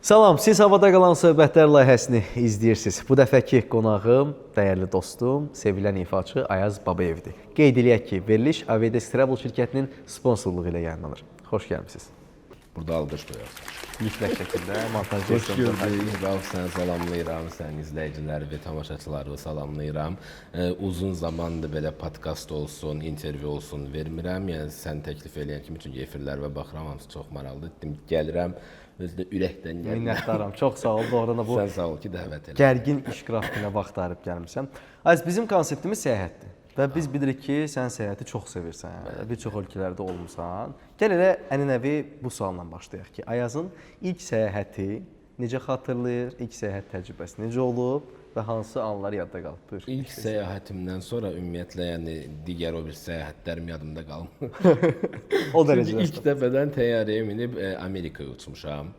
Salam, siz Havada Qalan Söhbətlər layihəsini izləyirsiniz. Bu dəfəki qonağım, dəyərli dostum, sevilən ifaçı Ayaz Babayevdir. Qeyd eləyək ki, veriliş Aviadesk Travel şirkətinin sponsorluğu ilə yayımlanır. Xoş gəlmisiniz. Burada alqış qoyarsın. Mütləq şəkildə montaj Xoş gördük. Rauf, səni salamlayıram, sənin izləyiciləri və tamaşaçıları salamlayıram. Uzun zamandır belə podkast olsun, intervyu olsun vermirəm. Yəni sən təklif eləyən kimi, çünki efirlərə baxıram, hamısı çox maraqlıdır. Dedim gəlirəm, özü də ürəkdən gəlirəm. Minnətdaram. Çox sağ ol. Doğrudan da bu Sən sağ ol ki, dəvət elədin. gərgin iş qrafikinə vaxt ayırıb gəlmisən. Aziz, bizim konseptimiz səyahətdir. Və biz bilirik ki, sən səyahəti çox sevirsən, bir çox ölkələrdə olmusan. Gəl elə ənənəvi bu sualla başlayaq ki, Ayazın ilk səyahəti necə xatırlayır, ilk səyahət təcrübəsi necə olub və hansı anlar yadda qalıb? Buyur. İlk səyahətimdən sonra ümumiyyətlə, yəni digər o bir səyahətlərim yadımda qalmır. O Çünki dərəcədə. ilk dəfədən təyyarəyə minib Amerikaya uçmuşam.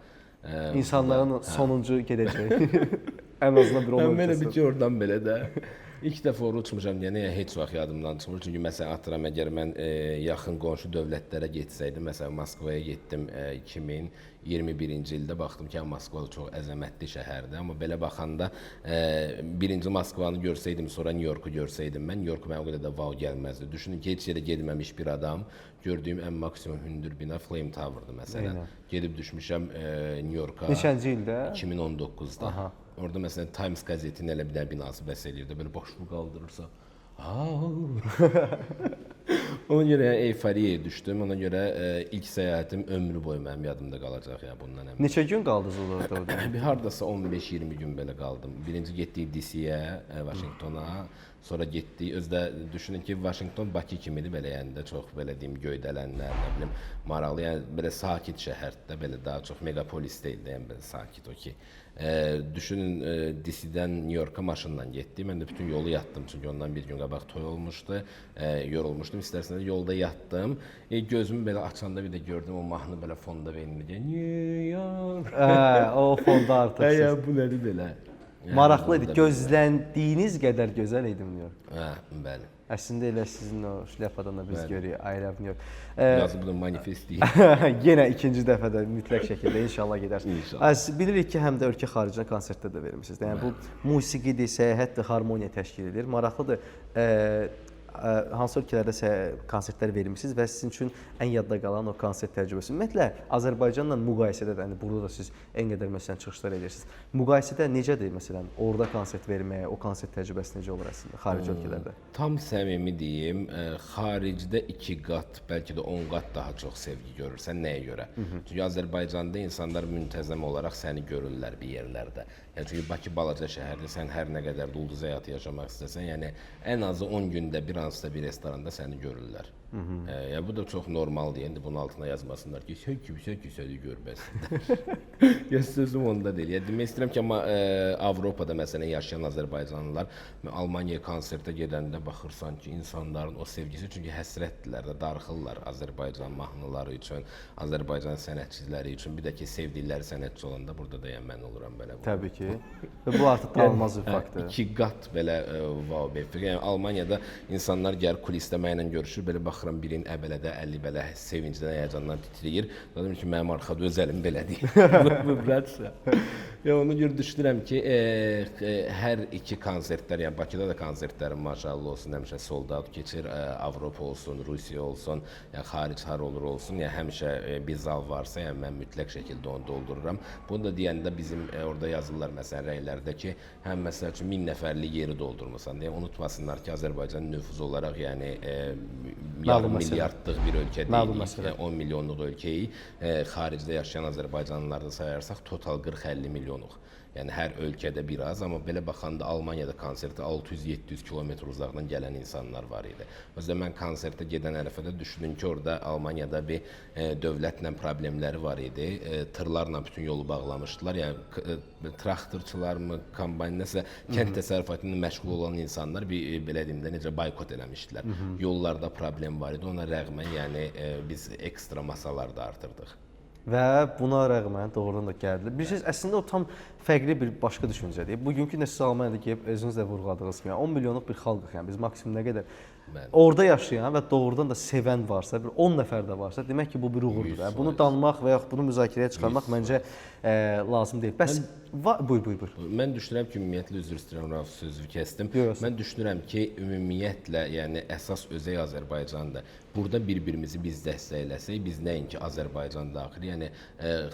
İnsanların sonuncu gedəcəyi ən azından bir Mən onun belə ölkəsi. bir ki, oradan belə də ilk dəfə ora uçmuşam deyənə yəni heç vaxt yadımdan çıxmır. Çünki məsələn atıram, əgər mən yaxın qonşu dövlətlərə getsəydim, məsələn Moskvaya getdim 2021-ci ildə, baxdım ki, Moskva çox əzəmətli şəhərdir, amma belə baxanda birinci Moskvanı görsəydim, sonra New Yorku görsəydim, mən New York mənə o qədər də wow gəlməzdi. Düşünün ki, heç yerə getməmiş bir adam gördüyüm ən maksimum hündür bina Flame Tower'dır məsələn. Eynən. Gedib düşmüşəm New Yorka. Neçənci ildə? 2019-da. Aha. Orada məsələn Times qəzetinin elə bir dənə binası bəs eləyirdi. Belə başını qaldırırsan. Ona görə yəni, eyfariyaya düşdüm. Ona görə ilk səyahətim ömrü boyu mənim yadımda qalacaq, yəni bundan əminəm. Neçə gün qaldınız orada orada? Bir hardasa 15-20 gün belə qaldım. Birinci getdik DC-yə, Vaşinqtona, sonra getdik. Özü də düşünün ki, Vaşinqton Bakı kimidir belə, yəni də çox belə deyim göydələnlər, nə bilim, maraqlı, yəni belə sakit şəhərdir, belə daha çox megapolis deyil də, yəni belə sakit o ki. Düşünün DC-dən New Yorka maşınla getdik. Mən də bütün yolu yatdım, çünki ondan bir gün qabaq toy olmuşdu. Yorulmuşdum. İstərsən də yolda yatdım. Gözümü belə açanda bir də gördüm o mahnı belə fonda beynimdə deyir. New York. Hə, o fonda artıq siz. Hə, bu nədir belə? Yəni, Maraqlı idi. bunu da Gözləndiyiniz qədər gözəl idi New York. Hə, bəli. Əslində elə sizin o şlyapadan da biz görürük I love New York. Biraz bunu manifest deyim. Yenə ikinci dəfə də mütləq şəkildə inşallah gedərsiniz. İnşallah. Əziz, bilirik ki, həm də ölkə xaricinə konsertlər də vermisiniz. Yəni bu musiqidir, səyahətdir, harmoniya təşkil edir. Maraqlıdır. Hansı ölkələrdə konsertlər vermisiniz və sizin üçün ən yadda qalan o konsert təcrübəsi? Ümumiyyətlə Azərbaycanla müqayisədə də, yəni burada da siz ən qədər məsələn çıxışlar edirsiniz. Müqayisədə necədir məsələn orada konsert verməyə, o konsert təcrübəsi necə olur əslində xarici ölkələrdə? Tam səmimi deyim, xaricdə 2 qat, bəlkə də 10 qat daha çox sevgi görürsən. Nəyə görə? Çünki Azərbaycanda insanlar müntəzəm olaraq səni görürlər bir yerlərdə. Yəni çünki Bakı balaca şəhərdir, sən hər nə qədər də ulduz həyatı yaşamaq istəsən, yəni ən azı 10 gündə bir hansısa bir restoranda səni görürlər. Ya bu da çox normaldır. İndi bunun altına yazmasınlar ki, sən kimsən ki, səni görməsinlər. Ya sözüm onda deyil. Ya demək istəyirəm ki, amma Avropada məsələn yaşayan Azərbaycanlılar Almaniyaya konsertə gedəndə baxırsan ki, insanların o sevgisi, çünki həsrətdirlər də, darıxırlar Azərbaycan mahnıları üçün, Azərbaycan sənətçiləri üçün. Bir də ki, sevdikləri sənətçi olanda burada da yəni mən oluram belə. Təbii ki. Və bu artıq tanınmaz bir faktdır. İki qat belə wow bir effekt. Yəni Almaniyada insanlar gəlir kulisdə mənlə görüşür, belə baxıram birinin əbələdə əli belə sevincdən, həyəcandan titrəyir. Dedim ki, mənim arxada öz əlim belə deyil. Bu bratsa. Ya ona görə düşünürəm ki, hər iki konsertlər, yəni Bakıda da konsertlərim maşallah olsun, həmişə sold out keçir, Avropa olsun, Rusiya olsun, yəni xaric har olur olsun, yəni həmişə bir zal varsa, yəni mən mütləq şəkildə onu doldururam. Bunu da deyəndə bizim orada yazırlar məsələn rəylərdə ki, həm məsəl üçün 1000 nəfərlik yeri doldurmusan deyə unutmasınlar ki, Azərbaycan nüfuz olaraq yəni yarım milyardlıq bir ölkə deyilik, yəni 10 milyonluq ölkəyik. Xaricdə yaşayan Azərbaycanlıları da sayarsaq total 40-50 milyonluq. Yəni hər ölkədə biraz, amma belə baxanda Almaniyada konsertə 600-700 kilometr uzaqdan gələn insanlar var idi. Özdə mən konsertə gedən ərəfədə düşünün ki, orada Almaniyada bir dövlətlə problemləri var idi. Tırlarla bütün yolu bağlamışdılar. Yəni traktorçular mı, kombayn nəsə kənd təsərrüfatı ilə məşğul olan insanlar bir belə deyim də necə boykot eləmişdilər. Yollarda problem var idi. Ona rəğmən yəni biz ekstra masalar da artırdıq. Və buna rəğmən doğrudan da gəldilər. Bilirsiniz, əslində o tam fərqli bir başqa düşüncədir. Bugünkü nə siz Almaniyada gəlib özünüz də vurğuladığınız kimi, yəni 10 milyonluq bir xalqıq, yəni biz maksimum nə qədər Bəli. Orada yaşayan və doğrudan da sevən varsa, bir 10 nəfər də varsa, demək ki, bu bir uğurdur. Yəni, bunu danmaq və yaxud bunu müzakirəyə çıxarmaq məncə lazım deyil. Bəs buyur. Mən düşünürəm ki, ümumiyyətlə üzr istəyirəm, Rauf, sözü kəsdim. Yox. Mən düşünürəm ki, ümumiyyətlə, yəni əsas özək Azərbaycandır. Burada bir-birimizi biz dəstəkləsək, biz nəinki Azərbaycan daxili, yəni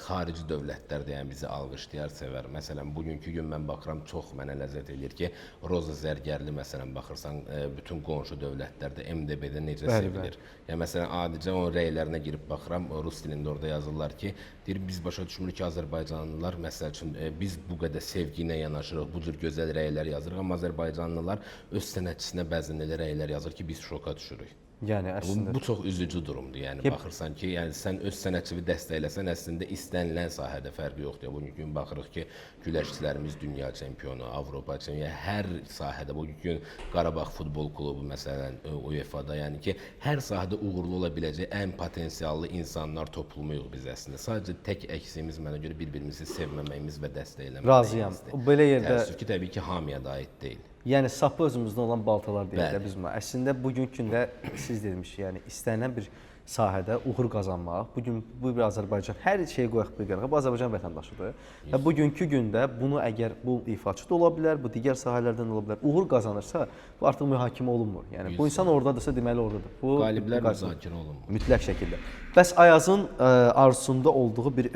xarici dövlətlər də yəni bizi alqışlayar, sevər. Məsələn, bugünkü gün mən baxıram, çox mənə ləzzət eləyir ki, Roza Zərgərli məsələn baxırsan, bütün qonşu dövlətlərdə MDB-də necə Bəli, sevilir. Yəni məsələn, adicə onun rəylərinə girib baxıram, rus dilində orada yazırlar ki, deyir biz başa düşmürük ki, Azərbaycanlılar məsəl üçün biz bu qədər sevgi ilə yanaşırıq, bu cür gözəl rəylər yazırıq, amma Azərbaycanlılar öz sənətçisinə bəzən elə rəylər yazır ki, biz şoka düşürük. Yəni əslində Bu çox üzücü durumdur. Yəni baxırsan ki, yəni sən öz sənətçini dəstəkləsən, əslində istənilən sahədə fərqi yoxdur. Bugünkü gün baxırıq ki, güləşçilərimiz dünya çempionu, Avropa çempionu, yəni hər sahədə bugünkü gün Qarabağ futbol klubu məsələn UEFA-da, yəni ki, hər sahədə uğurlu ola biləcək ən potensiallı insanlar toplumuyuq biz əslində. Sadəcə tək əksiyimiz mənə görə bir-birimizi sevməməyimiz və dəstəkləməməyimizdir. Razıyam. Belə yerdə təəssüf ki, təbii ki, hamıya da aid deyil. Yəni sapı özümüzdən olan baltalar deyək də Bəli. biz buna. Əslində bugünkü gündə siz demiş, yəni istənilən bir sahədə uğur qazanmaq, bu gün bu bir Azərbaycan hər şeyi qoyaq bir qırağa, bu Azərbaycan vətəndaşıdır. Və bugünkü gündə bunu əgər bu ifaçı da ola bilər, bu digər sahələrdən də ola bilər, uğur qazanırsa, bu artıq mühakimə olunmur. Yəni bu insan oradadırsa, deməli oradadır. Bu Qaliblər müzakirə olunmur. Mütləq şəkildə. Bəs Ayazın arzusunda olduğu bir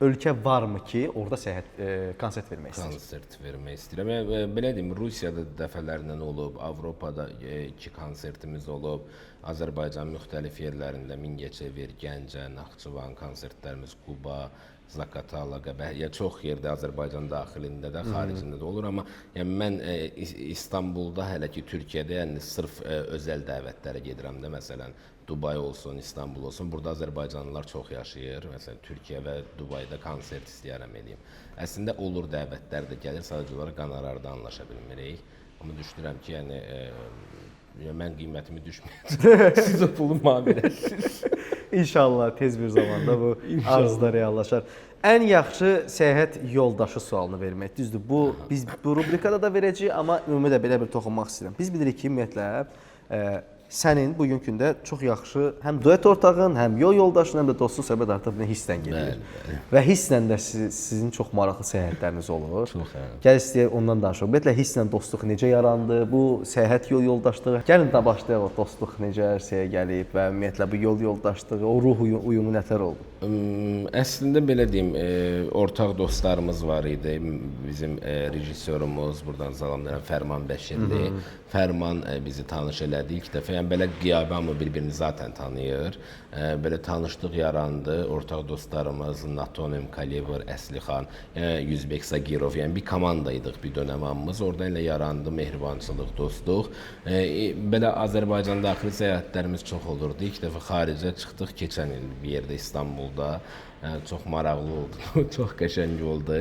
ölkə varmı ki, orada səyahət konsert vermək istəyir? Konsert vermək istəyirəm. Yəni, belə deyim, Rusiyada dəfələrlə olub, Avropada 2 konsertimiz olub, Azərbaycanın müxtəlif yerlərində Mingəçevir, Gəncə, Naxçıvan konsertlərimiz, Quba, Zaqatala, Qəbə, yəni çox yerdə Azərbaycan daxilində də, xaricində də olur, amma yəni mən İstanbulda hələ ki Türkiyədə, yəni sırf özəl dəvətlərə gedirəm də, məsələn Dubay olsun, İstanbul olsun, burada Azərbaycanlılar çox yaşayır. Məsələn, Türkiyə və Dubayda konsert istəyərəm eləyim. Əslində olur, dəvətlər də gəlir, sadəcə olaraq qonorarda anlaşa bilmirik. Amma düşünürəm ki, yəni mən qiymətimi düşməyəcəm. Siz o pulu mənə verəsiniz. İnşallah tez bir zamanda bu arzular reallaşar. Ən yaxşı səyahət yoldaşı sualını vermək. Düzdür, bu biz bu rubrikada da verəcəyik, amma ümumi də belə bir toxunmaq istəyirəm. Biz bilirik ki, ümumiyyətlə sənin bugünkü gündə çox yaxşı həm duet ortağın, həm yol yoldaşın, həm də dostun söhbət artıq nə hisslə gedir. Bəli, bəli. Və hisslə də sizin çox maraqlı səyahətləriniz olur. Çox, hə. Gəl istəyək ondan danışaq. Ümumiyyətlə hisslə dostluq necə yarandı? Bu səyahət yol yoldaşlığı. Gəlin də başlayaq o dostluq necə ərsəyə gəlib və ümumiyyətlə bu yol yoldaşlığı, o ruh uyumu nətər oldu? Əslində belə deyim, ortaq dostlarımız var idi. Bizim rejissorumuz, buradan salamlayıram, Fərman Bəşirli. Fərman bizi tanış elədi ilk dəfə. Yəni belə qiyabi hamı bir-birini zaten tanıyır. Belə tanışlıq yarandı. Ortaq dostlarımız Natonim, Kalibr, Əslixan, Yüzbek Sagirov, yəni bir komanda idik bir dönəm hamımız. Oradan elə yarandı mehribançılıq, dostluq. Belə Azərbaycan daxili səyahətlərimiz çox olurdu. İlk dəfə xaricə çıxdıq keçən il bir yerdə İstanbulda. Çox maraqlı oldu, çox qəşəng oldu.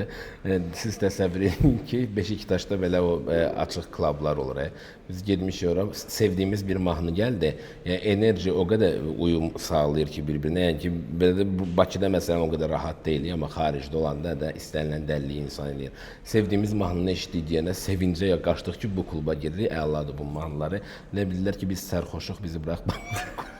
Siz təsəvvür edin ki, Beşiktaşda belə o açıq klublar olur. Biz getmişik ora, sevdiyimiz bir mahnı gəldi. Yəni enerji o qədər uyum sağlayır ki bir-birinə. Yəni ki, belə də Bakıda məsələn o qədər rahat deyilik, amma xaricdə olanda da istənilən dəliliyi insan eləyir. Sevdiyimiz mahnını eşitdik deyəndə sevincə qaçdıq ki, bu kluba gedirik, əladır bu mahnıları. Elə bildilər ki, biz sərxoşuq, bizi buraxmadılar.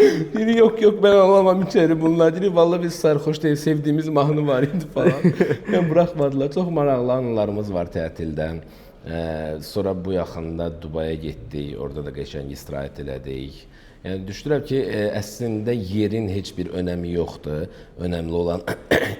Deyir, yox, yox, mən alamam içəri bunlar. Deyir, vallahi biz sərxoş deyil, sevdiyimiz mahnı var idi falan. Yəni buraxmadılar. Çox maraqlı anılarımız var tətildən. Sonra bu yaxında Dubaya getdik, orada da qəşəng istirahət elədik. Yəni düşünürəm ki, əslində yerin heç bir önəmi yoxdur. Önəmli olan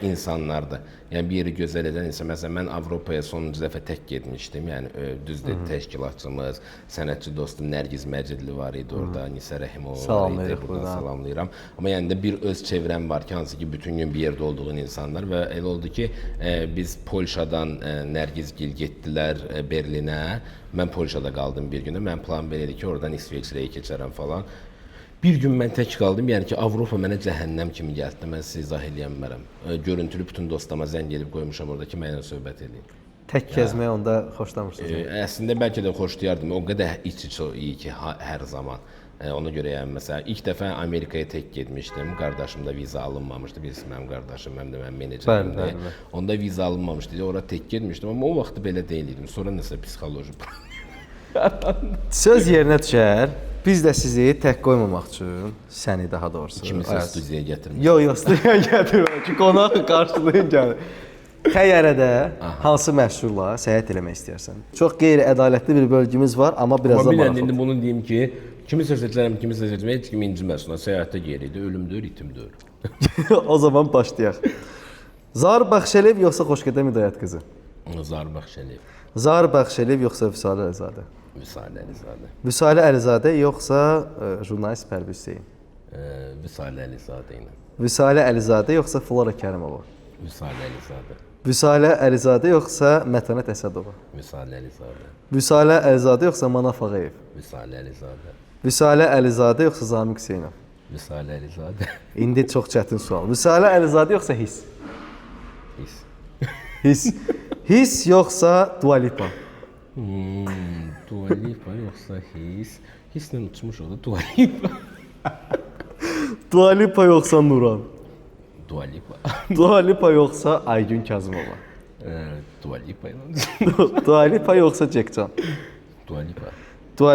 insanlardır. Yəni bir yeri gözəl edən insan. Məsələn, mən Avropaya sonuncu dəfə tək getmişdim. Yəni düzdür, təşkilatçımız, sənətçi dostum Nərgiz Məcidli var idi orada, Nisə Rəhimova var idi. Buradan salamlayıram. Amma yəni də bir öz çevrəm var ki, hansı ki bütün gün bir yerdə olduğun insanlar və elə oldu ki, biz Polşadan Nərgizgil getdilər Berlinə. Mən Polşada qaldım bir günə. Mən plan belə idi ki, oradan İsveçrəyə keçərəm falan. Bir gün mən tək qaldım, yəni ki, Avropa mənə cəhənnəm kimi gəldi, mən sizə izah eləyə bilmərəm. Görüntülü bütün dostlarıma zəng edib qoymuşam orada ki, mənlə söhbət eləyin. Tək gəzməyi onda xoşlamırsınız? Əslində bəlkə də xoşlayardım, o qədər iç-içə iyi ki, hər zaman. Ona görə yəni, məsələn, ilk dəfə Amerikaya tək getmişdim, qardaşımda viza alınmamışdı, bilirsiniz, mənim qardaşım, həm də mənim menecerimdir. Onda viza alınmamışdı, ora tək getmişdim, amma o vaxtı belə deyil idim, sonra nəsə psixoloji Çıxaranda. Söz yerinə düşər. Biz də sizi tək qoymamaq üçün, səni daha doğrusu. Kimisə studiyaya gətirmək. Yox, studiyaya gətirmək ki, qonaq qarşılayın gəlir. Təyyarədə hansı məşhurla səyahət eləmək istəyirsən? Çox qeyri-ədalətli bir bölgümüz var, amma biraz da maraqlıdır. İndi bunu deyim ki, kimisə seçərəm, kimisə seçməyəm, heç kim inciməsin. Səyahətə geridir, ölümdür, ritimdir. O zaman başlayaq. Zar Baxşəliyev yoxsa Xoşqədəm Hidayət qızı? Zar Baxşəliyev. Zar Baxşəliyev yoxsa Vüsalə Əlizadə? Vüsalə Əlizadə. Vüsalə Əlizadə yoxsa jurnalist Pərviz Hüseyn? Vüsalə Əlizadə ilə. Vüsalə Əlizadə yoxsa Flora Kərimova? Vüsalə Əlizadə. Vüsalə Əlizadə yoxsa Mətanət Əsədova? Vüsalə Əlizadə. Vüsalə Əlizadə yoxsa Manaf Ağayev? Vüsalə Əlizadə. Vüsalə Əlizadə yoxsa Zamiq Hüseynov? Vüsalə Əlizadə. İndi çox çətin sual. Vüsalə Əlizadə yoxsa His? His. His. His yoxsa Dua Lipa? Dua Lipa yoxsa His? Hislə uçmuş oldu Dua Lipa. Dua Lipa yoxsa Nuran? Dua Lipa. Dua Lipa yoxsa Aygün Kazımova? Dua Lipa ilə. Dua Lipa yoxsa Cekcan? Dua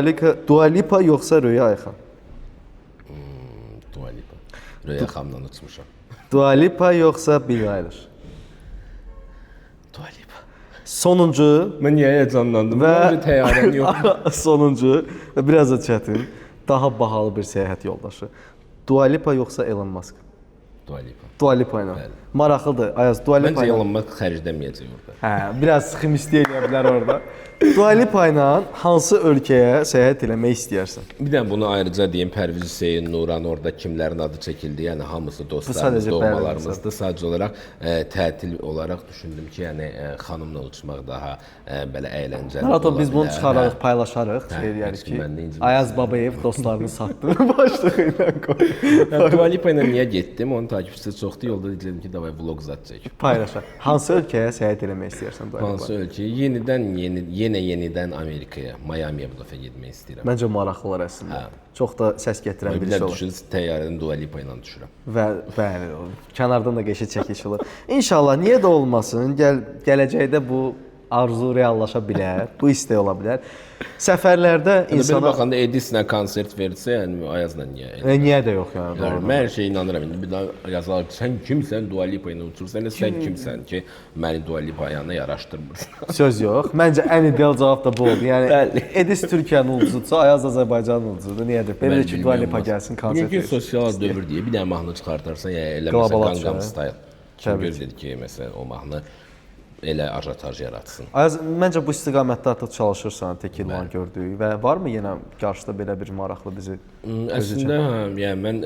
Lipa. Dua Lipa yoxsa Röya Ayxan? Dua Lipa. Röya xanımla uçmuşam. Dua Lipa yoxsa Billie Eilish? Dua Lipa. Sonuncu. Mən niyə həyəcanlandım? Və təyyarəm yox. Sonuncu və biraz da çətin, daha bahalı bir səyahət yoldaşı. Dua Lipa yoxsa Elon Musk? Dua Lipa. Dua Lipa ilə. Bəli. Maraqlıdır. Ayaz, Dua Lipa. Məncə Elon Musk xərcləməyəcək orada. Hə, biraz ximistlik eləyə bilər orada. Dua Lipa ilə hansı ölkəyə səyahət eləmək istəyərsən? Bir də bunu ayrıca deyim, Pərviz Hüseyn, Nuran orada kimlərin adı çəkildi, yəni hamısı dostlarımız, doğmalarımızdır. Sadəcə olaraq tətil olaraq düşündüm ki, yəni xanımla uçmaq daha belə əyləncəli ola bilər. Biz bunu çıxararıq, paylaşarıq. Şey, ki, Ayaz Babayev dostlarını satdı başlığı ilə qoy. Dua Lipa ilə niyə getdim? Onun takipçisi çoxdur. Yolda dedim ki, davay vlog zad çək. Paylaşaq. Hansı ölkəyə səyahət eləmək istəyirsən Dua Lipa? Hansı ölkəyə? Yenidən Amerikaya, Miamiyə bu dəfə getmək istəyirəm. Məncə maraqlı olar əslində. Hə. Çox da səs gətirən bir iş olar. Düşün, təyyarədən Dua Lipa ilə düşürəm. Və bəli, kənardan da qəşəng çəkiş olar. İnşallah, niyə də olmasın, gələcəkdə bu arzu reallaşa bilər, bu istək ola bilər. Səfərlərdə insana... Belə baxanda Edislə konsert versə, yəni Ayazla niyə? Niyə də yox, yəni. Yəni, mən hər şeyə inanıram. İndi bir daha yazarlar ki, sən kimsən Dua Lipa ilə uçursan, elə sən kimsən ki, məni Dua Lipa ayağına yaraşdırmırsan. Söz yox. Məncə ən ideal cavab da bu oldu. Yəni, Edis Türkiyənin ulduzudursa, Ayaz Azərbaycanın ulduzudur. Niyə də? Belə ki, Dua Lipa gəlsin, konsert versin. Bugünkü sosial dövr deyə bir dənə mahnı çıxartarsan, yəni elə məsələn Gangnam Style. Kim gözlədi ki, məsələn, o mahnı elə ajotaj yaratsın. Ayaz, məncə bu istiqamətdə artıq çalışırsan, Tekirman gördüyü və varmı yenə qarşıda belə bir maraqlı bizi? Əslində, yəni mən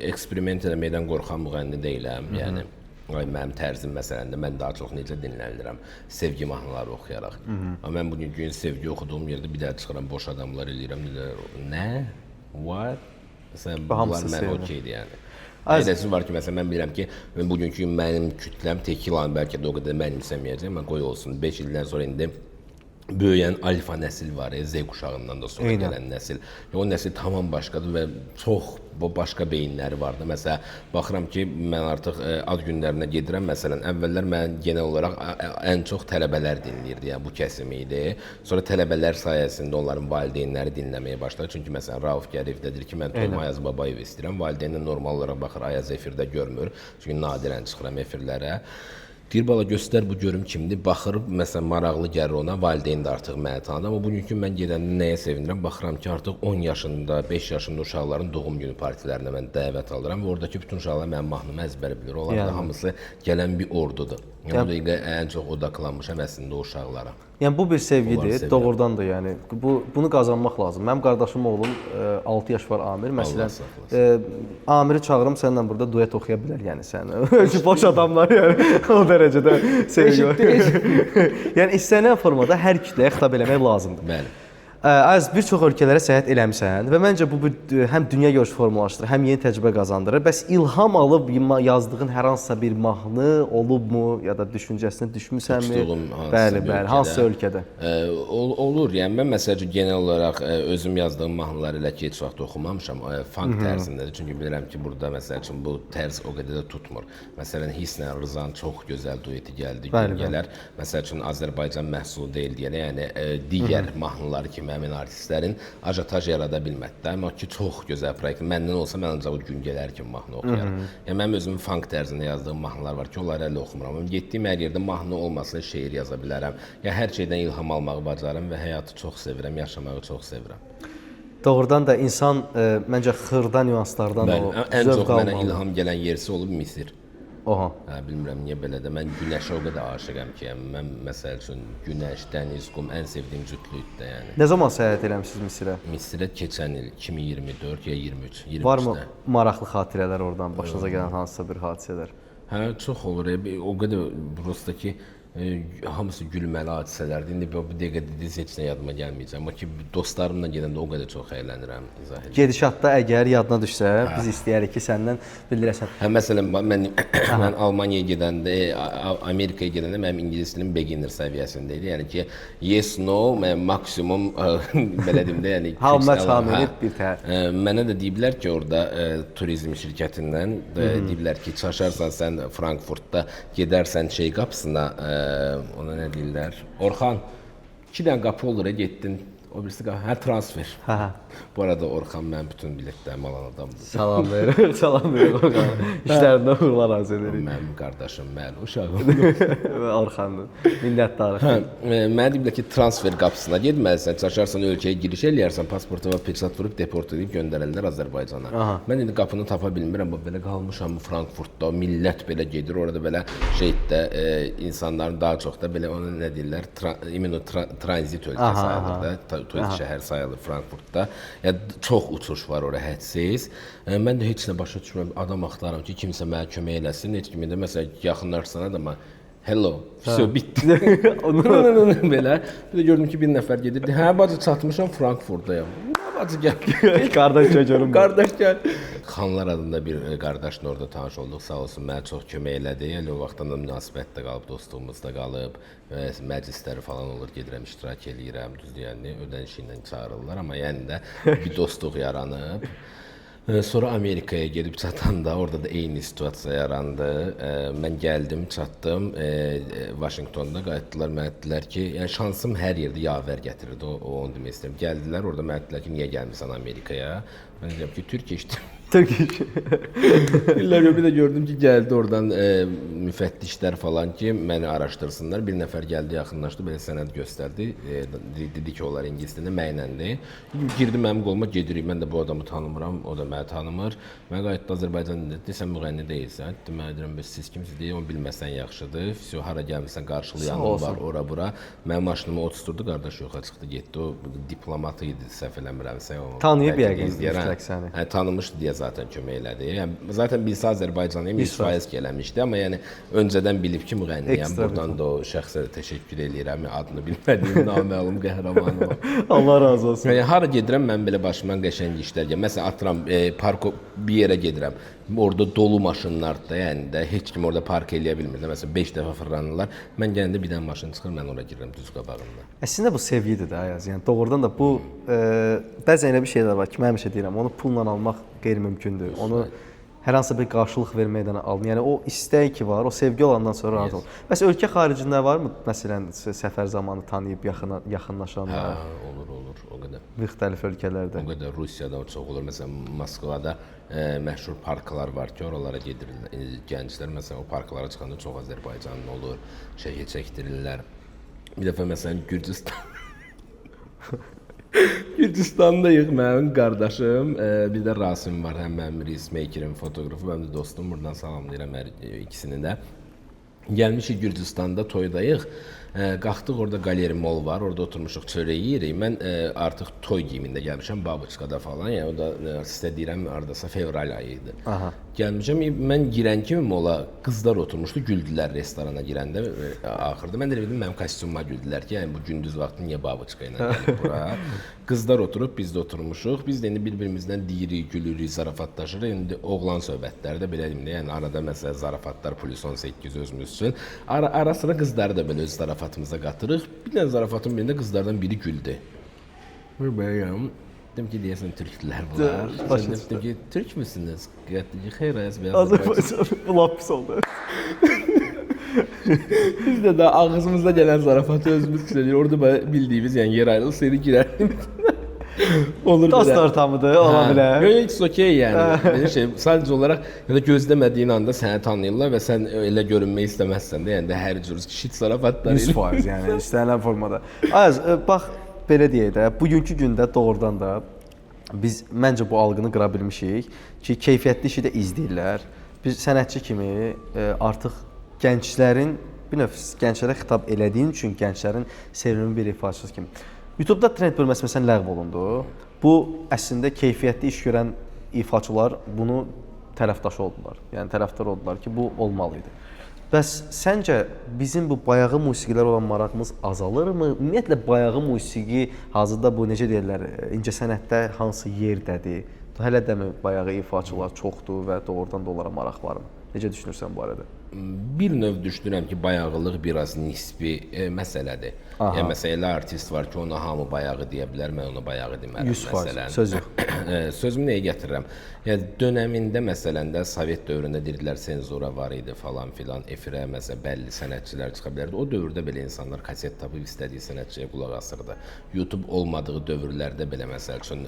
eksperiment eləməkdən qorxan müğənni deyiləm. Yəni mənim tərzim məsələn də mən daha çox necə dinlənilirəm? Sevgi mahnıları oxuyaraq. Amma mən bugün gün sevgi oxuduğum yerdə bir daha çıxıram, boş adamlar eləyirəm. Nə? What? Məsələn, bunlar mənə okeydir yəni. Eləsi var ki, məsələn, mən bilirəm ki, bugünkü mənim kütləm Tekilanı bəlkə də o qədər mənimsəməyəcək, mən qoy olsun. 5 ildən sonra indi böyüyən alfa nəsil var, Z quşağından da sonra gələn nəsil. O nəsil tamam başqadır və çox başqa beyinləri vardı. Məsələn, baxıram ki, mən artıq ad günlərinə gedirəm. Məsələn, əvvəllər mən genel olaraq ən çox tələbələr dinləyirdi, yəni bu kəsim idi. Sonra tələbələr sayəsində onların valideynləri dinləməyə başladı. Çünki məsələn, Rauf Gəliyev dedir ki, mən toyuma Ayaz Babayev istəyirəm. Valideynlər normal olaraq baxır, Ayaz efirdə görmür. Çünki nadirən çıxıram efirlərə. Deyir, bala, göstər bu görüm kimdir. Baxır, məsələn, maraqlı gəlir ona, valideyn də artıq məni tanıdı. Amma bugünkü mən gedəndə nəyə sevinirəm? Baxıram ki, artıq 10 yaşında, 5 yaşında uşaqların doğum günü partilərinə mən dəvət alıram və oradakı bütün uşaqlar mənim mahnımı əzbər bilir. Onlar da hamısı gələn bir ordudur. Yəni, bu dəqiqə ən çox odaqlanmışam əslində o uşaqlara. Yəni, bu bir sevgidir, doğrudan da yəni. Bunu qazanmaq lazım. Mənim qardaşım oğlum 6 yaş var Amir. Məsələn, Amiri çağırım, səninlə burada duet oxuya bilər, yəni sən. Boş adamlar, yəni o dərəcədə sevgi var. Yəni, istənilən formada hər kütləyə xitab eləmək lazımdır. Bəli. Ayaz, bir çox ölkələrə səyahət eləmisən və məncə bu bir həm dünya görüşü formalaşdırır, həm yeni təcrübə qazandırır. Bəs ilham alıb yazdığın hər hansısa bir mahnı olubmu ya da düşüncəsinə düşmüsənmi? Bəli, bəli, hansısa ölkədə? Olur, yəni mən məsələn genel olaraq özüm yazdığım mahnıları elə ki, heç vaxt oxumamışam, funk tərzindədir. Çünki bilirəm ki, burada məsəl üçün bu tərz o qədər də tutmur. Məsələn, Hislə Rızanın çox gözəl dueti gəldi, gün gələr. Məsəl üçün, Azərbaycan məhsulu deyil deyənə, yəni digər mahnılar kimi həmin artistlərin ajotaj yarada bilmədi də. Amma ki çox gözəl proyekt. Məndən olsa mən ancaq o gün gələr kimi mahnı oxuyaram. Yəni mənim özümün funk tərzində yazdığım mahnılar var ki, onları hələ oxumuram. Amma getdiyim hər yerdə mahnı olmasa şeir yaza bilərəm. Yəni hər şeydən ilham almağı bacarıram və həyatı çox sevirəm, yaşamağı çox sevirəm. Doğrudan da insan məncə xırda nüanslardan Bəli, o ən zövq çox mənə almalı. ilham gələn yersi olub Misir. Oha. Hə, bilmirəm niyə belə də. Mən günəşə o qədər aşiqəm ki, yəni mən məsəl üçün günəş, dəniz, qum ən sevdiyim cütlükdür də, yəni. Nə zaman səyahət eləmisiniz Misirə? Misirə keçən il 2024 ya 23, 23-də. Varmı maraqlı xatirələr oradan, başınıza gələn hansısa bir hadisələr? Hə, çox olur. O qədər prosta ki, hamısı gülməli hadisələrdir. İndi bu dəqiqə dediniz heç nə yadıma gəlməyəcək. Amma ki dostlarımla gedəndə o qədər çox əylənirəm, izah edirəm. Gedişatda əgər yadına düşsə, biz istəyərik ki, səndən bildirəsən. Hə, məsələn, mən mən Almaniyaya gedəndə, Amerikaya gedəndə mənim ingilis dilim beginner səviyyəsində idi. Yəni ki, yes, no, mən maksimum belə deyim də, yəni How much, how hə. many bir tər. Mənə də deyiblər ki, orada turizm şirkətindən deyiblər ki, çaşarsan sən Frankfurtda gedərsən şey qapısına, ona nə deyirlər? Orxan, 2 dənə qapı olur, getdin. O birisi qapı, hə, transfer. Hə, hə. Bu arada Orxan mənim bütün biletlərimi alan adamdır. Salam veririk, salam veririk Orxana. İşlərində uğurlar arzu edirik. Mənim qardaşım, mənim uşağım. Və Orxandır. Minnətdarıq. Hə, mənə deyiblər ki, transfer qapısına getməlisən, çaşarsan ölkəyə giriş eləyərsən, pasportuna peçat vurub deport edib göndərərlər Azərbaycana. Aha. Mən indi qapını tapa bilmirəm, bax belə qalmışam Frankfurtda, millət belə gedir, orada belə şeydə insanların daha çox da belə ona nə deyirlər, imенно tranzit ölkə sayılır da, turizm şəhər sayılır Frankfurtda. Yəni çox uçuş var ora hədsiz. Mən də heç nə başa düşmürəm, adam axtarıram ki, kimsə mənə kömək eləsin. Heç kimi də məsələn yaxınlaşsan adama hello, vəsə bitdi. Onu belə. Bir də gördüm ki, bir nəfər gedirdi. Hə bacı çatmışam Frankfurtdayam. Nə bacı gəl. Qardaş gəl görüm. Qardaş gəl. Xanlar adında bir qardaşla orada tanış olduq. Sağ olsun mənə çox kömək elədi. Elə o vaxtdan da münasibət də qalıb, dostluğumuz da qalıb. Və məclisləri falan olur, gedirəm, iştirak eləyirəm. Düzdür, yəni ödənişi ilə çağırırlar, amma yəni də bir dostluq yaranıb. Sonra Amerikaya gedib çatanda orada da eyni situasiya yarandı. Mən gəldim, çatdım. Vaşinqtonda qayıtdılar, mənə dedilər ki, yəni şansım hər yerdə yavər gətirirdi. O onu demək istəyirəm. Gəldilər, orada mənə dedilər ki, niyə gəlmisən Amerikaya? Mən dedim ki, Türk işdir. Türk işi. İllər bir də gördüm ki, gəldi oradan müfəttişlər falan ki, məni araşdırsınlar. Bir nəfər gəldi, yaxınlaşdı, belə sənəd göstərdi. Dedi ki, onlar ingilis dilində mənləndir. Girdi mənim qoluma, gedirik. Mən də bu adamı tanımıram, o da məni tanımır. Mən qayıtdı Azərbaycan dedi, sən müğənni deyilsən. Dedim, mən deyirəm, bəs siz kimsiniz? Deyir, onu bilməsən yaxşıdır. Vəsə, hara gəlmisən, qarşılayanın var, ora bura. Mənim maşınımı oturtdurdu, qardaş yoxa çıxdı, getdi. O diplomatı idi, səhv eləmirəmsə. Tanıyıb yəqin mütləq səni. Hə, tanımışdı deyə zaten kömək elədi. Yəni zaten bilsə Azərbaycanlıyam, 100% eləmişdi, amma yəni öncədən bilib ki, müğənniyəm. Buradan da o şəxsə də təşəkkür eləyirəm. Adını bilmədiyim naməlum qəhrəmanım. Allah razı olsun. Yəni hara gedirəm mən belə başımdan qəşəng işlər gəlir. Məsələn atıram parko bir yerə gedirəm. Orada dolu maşınlar da, yəni də heç kim orada park eləyə bilmir. Məsələn 5 dəfə fırlanırlar. Mən gələndə bir dənə maşın çıxır, mən ora girirəm düz qabağımda. Əslində bu sevgidir də Ayaz. Yəni doğrudan da bu bəzən elə bir şeylər var ki, mən həmişə deyirəm, onu pulla almaq qeyri-mümkündür. Onu hər hansısa bir qarşılıq verməkdən alın. Yəni o istək ki var, o sevgi olandan sonra rahat ol. Bəs ölkə xaricində varmı məsələn səfər zamanı tanıyıb yaxınlaşanlar? Hə, olur, olur, o qədər. Müxtəlif ölkələrdə. O qədər Rusiyada çox olur. Məsələn Moskvada məşhur parklar var ki, oralara gedirlər. Gənclər məsələn o parklara çıxanda çox Azərbaycanlı olur, şəkil çəkdirirlər. Bir dəfə məsələn Gürcüstan Gürcüstandayıq, mənim qardaşım, bir də Rasim var, həm mənim reelsmakerim, fotoqrafı, mənim də dostum, buradan salamlayıram hər ikisini də. Gəlmişik Gürcüstanda, toydayıq, qalxdıq, orada qaleri mol var, orada oturmuşuq, çörək yeyirik. Mən artıq toy geyimində gəlmişəm, babuçkada falan, yəni o da sizə deyirəm, hardasa fevral ayı idi. Aha. Gəlmişəm, mən girən kimi mola qızlar oturmuşdu, güldülər restorana girəndə axırda. Mən də elə bildim, mənim kostyumuma güldülər ki, yəni bu gündüz vaxtı niyə babuçka ilə gəlib bura? Qızlar oturub, biz də oturmuşuq. Biz də indi bir-birimizdən deyirik, gülürük, zarafatlaşırıq. İndi oğlan söhbətləri də belə deyim də, yəni arada məsələn zarafatlar plus 18 özümüz üçün. Ara sıra qızları da belə öz zarafatımıza qatırıq. Bir dənə zarafatın birində qızlardan biri güldü. Bəyəm. Dedim ki, deyəsən türkdülər bunlar. Dedim ki, türk müsünüz? Dedi ki, xeyr, Ayaz bəy, Azərbaycan. Lap pis oldu. Biz də daha ağzımıza gələn zarafatı özümüz üçün eləyir. Orada bildiyimiz, yəni yer ayrılsaydı girərdim. Olur belə. Dost ortamıdır, ola bilər. Yox, it's okay yəni. Belə şey, sadəcə olaraq ya da gözləmədiyin anda səni tanıyırlar və sən elə görünmək istəməzsən də, yəni də hər cür shit zarafatlar 100% yəni istənilən formada. Ayaz, bax belə deyək də, bugünkü gündə doğrudan da biz məncə bu algını qıra bilmişik ki, keyfiyyətli işi də izləyirlər. Biz sənətçi kimi artıq gənclərin bir növ gənclərə xitab elədiyin üçün gənclərin sevimli bir ifaçısı kimi. YouTube-da trend bölməsi məsələn ləğv olundu. Bu əslində keyfiyyətli iş görən ifaçılar bunu tərəfdaşı oldular. Yəni tərəfdar oldular ki, bu olmalı idi. Bəs səncə bizim bu bayağı musiqilərə olan marağımız azalırmı? Ümumiyyətlə bayağı musiqi hazırda bu necə deyirlər, incəsənətdə hansı yerdədir? Hələ də mi bayağı ifaçılar çoxdur və doğrudan da onlara maraq varmı? Necə düşünürsən bu arada? Bir növ düşünürəm ki, bayağılıq biraz nisbi məsələdir. Aha. Yəni məsələn elə artist var ki, ona hamı bayağı deyə bilər, mən ona bayağı demərəm 100%, məsələn. Söz yox. Sözümü nəyə gətirirəm? Yəni dönəmində məsələn də Sovet dövründə deyirdilər senzura var idi falan filan, efirə məsələn bəlli sənətçilər çıxa bilərdi. O dövrdə belə insanlar kaset tapıb istədiyi sənətçiyə qulaq asırdı. YouTube olmadığı dövrlərdə belə məsəl üçün